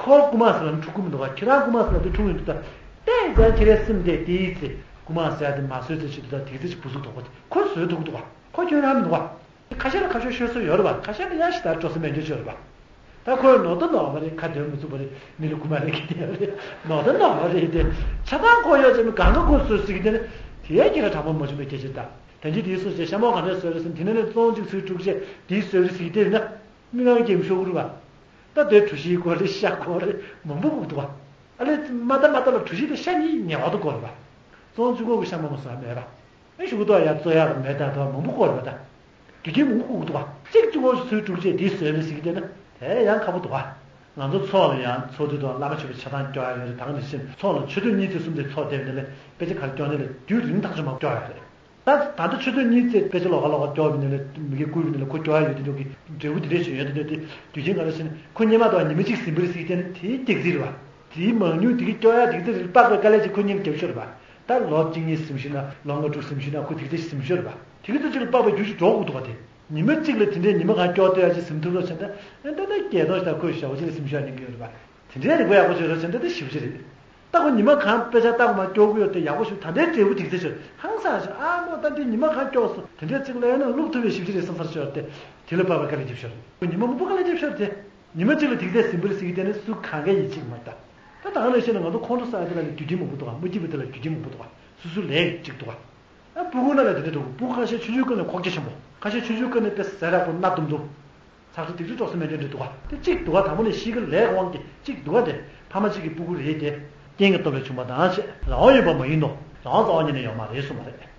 ཁོ་རྐུ་མ་ཟེར་ལ་འཁྲུག་གི་མི་འདུག་ག་ཁྱེད་རང་རྐུ་མ་ཟེར་ལ་དེ་འཁྲུག་ཡོང་དུས་ད། ཏན་ཏན་ཁྱེད་རའི་སེམས་དེ་དེའི་ཚེ་རྐུ་མ་ཟེར་དེ་མ་བཟོས་ཚེ་ཆེད་དུ་ད་དེ་ཚེ་ཅིག་བུ་གཟུགས་དོག་པོ་དེ་ཁོ་བཟོས་ཐུབ་ཀྱི་འདུག་ག་ཁོ་ཁྱོད་རང་མི་འདུག་ག་ཁ་ཤས་ལ་ཁ་ཤས་ཤོད་སྲོལ་ཡོད་རེད་བ། ཁ་ཤས་ལ་ཡང་ཞིག་ལྟར་སྤྲོ་སེམས་མེད་མཁན་ཅིག་ཡོད་རེད་བ། ད་ཁོས་ནོར་ད་ནོར་བ་རེད། ཁ་འདོན་མི་ཚུགས་པ་རེད། མི་ལ་རྐུ་མ་རེད་གི་དེ་རེད། ནོར་ད་ནོར་བ་རེད་དེ། ཆ་ཚང་ཁོ་ཡོད་ཅེས་མི་གང་ག་ཁོས་བཟོས་ཟེར་གི་དེ་ནི། དེ་ཡང་ཁྱེད་རང་དྲང་པོ་མ་བྱུང་བའི་སྐད་ཆ་ད། དེ་འདྲའི་དེའི་སོ་ཞེས་ཤ་མོ་ག་འདྲས་བཟོས་རེད་ཟེར་དེ་ནི་ནི་བཙོང་ཅིག་ཚུར་དཀྲུགས་བྱས་དེའི་བཟོས་རེད་ཟེར་གི་དེ་ན། མི་ང་གི་གེམ་ཤོག་རུ་བ། ད་དེ་གྲུ་བཞིའི་སྐོར་རེད་ཤ་སྐོར་རེད་མང་པོ་དགོས་འདུག་བ། ཨ་ལས་མ་ད་མ་ད་ལ་གྲུ་བཞི་དེ་ཤ་གཉིས་ཉེ་བར་དུ་སྐོར་རེད་བ། བཙོང་བཅུ་གོ་གི་ཤ་མ་མོ་ཟ་མེད་པ། ཨེ་ཤུ་གུ་ཏོ་ཡ་ཙོ་ཡག་མེད་ད་དོ་མང་པོ་བསྐོར་བ་ད། དུས་རྒྱུན་མང་པོ་བསྐོར་གི་འདུག་བ། གཅིག་གཅིག་འོ་ཚུལ་དཀྲུག་བྱས་དེ་བཟོས་རེད་ཟེར་གི་དེ་ན། དེ་ཡང་ཁག་པོ་འདུག་བ། ང་ཚོ་ཚོགས་ལ་ཡང་ཚོགས་དུས་དང་བླ་མ་མཆོད་པའི་ཆ་ཚང་སྐྱོར་ཡ་ཡོད་རེད་ད་ག་ནང་བཞིན་ཚོགས་ལ་ཆོས་དུས་གཉིས་ཚེ་གསུམ་དེ་ཚོགས་བསྡད་པ་འདི་ལས་དཔེ་ཆ་ག་རེ་སྐྱོར་ནས་ལས་དུས་རིང་ཐག་ཆོད་མ་སྐྱོར་ཡ་རེད། ད་ ད་ད་ལྟ་ཆུ་ཚོད་གཉིས་ཙམ་དཔེ་ཆ་ལོགས་ཀ་ལོགས་ཀ་སྐྱོར་བ་ཡིན་ན་ལས་མི་གི་བསྐུར་བ་ཡིན་ན་ལས་ཁོ་སྐྱོར་ཡ་ཡོད་དེ་འདྲ་གི་འབྲས་བུ་དེ་འདྲ་ཞིག་ཡོད་དེ་འདྲ་དེ་དུས་ཆེན་ག་ལ་ཕྱིན་ནས་ཁོ་སྔོན་མ་དང་ཉི་མ་གཅིག་ཟིན་པ་རེད་ཟེར་དེ་ནི་དེའི་སྡིགས་ཚིག་རེད་པ། དེའི་མང་ཉུང་དེ་གི་སྐྱོར་ཡ་དེ་གི་ཚེ་རིལ་དཔག་པའི་དཀའ་ལས་ཅིག་ཁོ་སྙིང་རྒྱབ་ཤོར་བ། ད་ལོ་གཅིག་གཉིས་ཟིན་ཤེ་ན་ལོ་ལྔ་དྲུག་ཟིན་ཤེ་ན་ཁོ་དེ་གི་ཚེ་ཟིན་ཤོར་བ། དེ་གི་ཚེ་ཅིག་ལ་དཔག་པའི་རྒྱུ་ཞིག་འགྲོ་དགོས་འདུག་ག་དེ། ཉི་མ་གཅིག་ལ་དེ་འདྲའི་ཉི་མ་གང་སྐྱོར་ལྟ་ཡ་ཅིག་ཟིན་ཐུབ་རོགས་བྱས་ན་ད་ད་ད་རྒྱལ་དོན་ཞིག་ད་ཁོས་ཞེ་པོ་ཅིག་ལ་ཟིན་ཤོར་ཡ་ཉན་གི་ཡོད་རེད་པ། དེ་འདྲའི་རིག་པ་ཡག་པོ་ཅིག་ཡོད་རོགས་བྱས་ན་ད་ད་ཞེ་པོ་ཅིག་རེད། ད་ཁོ་ཉི་མ་གང་དཔེ་ཆ་ལྟ་དགོས་མ་སྐྱོར་གི་ཡོད་དེ་ཡག་པོ་ཞིག་ད་ལྟའི་འབྲས་བུ་དེ་གི་ཚེ་ཆོད་ཧང་སང་ཞིག་ཨ་མོ་ད་འདི་ཉི་མ་གང་སྐྱོར་སོང་དེ་འདྲའི་ཅིག་ལ་ཡོད་ན་བླུག་ཐུབ་པའི་ཞེ་པོ་ཅིག་རེད་བསམ་ས་ཆོད་དེ། དེ་ལ་དཔག་པའི་དཀའ་ལས་རྒྱབ་ཤོར་རེད། ཉི་མ་མང་པོ་དཀའ་ལས་རྒྱབ་ཤོར་དེ། ཉི་མ་གཅིག་ལ་དེ་གི་ཚེ་ཟིན་པ་རེད་ཟེར་གི་དེ་ནི་སུ་གང་ག་ཡིད་ཆེས་མ་རེད་ད། ད་ད་ག་ནང་བཞིན་ང་ཚོ་ཁོང་ཁྲོ་ཟ་ཡ་དེ་ལ་ནི་དུས་རྒྱུན་མང་པོ་འདུག་ག་མ་སྐྱིད་པ་དེ་ལ་དུས་རྒྱུན་མང་པོ་འདུག་ག་སུ་སུ་ལས་གཅིག་འདུག་ག་ཨ་སྤུ་གུ་ན་ལ་དེ་འདྲ་འདུག་སྤུ་གུ་ཁ་ཤས་ཆུང་ཆུང་ཀུན་ནས་ཁོག་རྒྱ་ཆེན་པོ། ཁ་ཤས་ཆུང་ཆུང་ཀུན་ནས་དཔེ་ཟས་རག་པོ་སྣ་དུམ་དུམ། ཚགས་ཚུད་སྡིག་སྤྱོད་ཅོག་ཙེ་མེད་འདྲ་འདྲ་འདུག་ག་དེ་གཅིག་འདུག་ག་དང་པོ་ནས་ཤི་གི་ལས་དབང་གིས་གཅིག་འདུག་ག་དེ་ཕ་མ་གཅིག་གི་སྤུ་གུ་རེད་དེ། རྐྱེན་གྱི་སྟོབས་ལས་བྱུང་བ་དང་ཞེས་རང་དབང་ཡོད་པ་མ་ཡིན་ནོ། རང་དབང་རྩ་བ་ཉིད་ནས་ཡོད་མ་རེད་གསུངས་པ་རེད།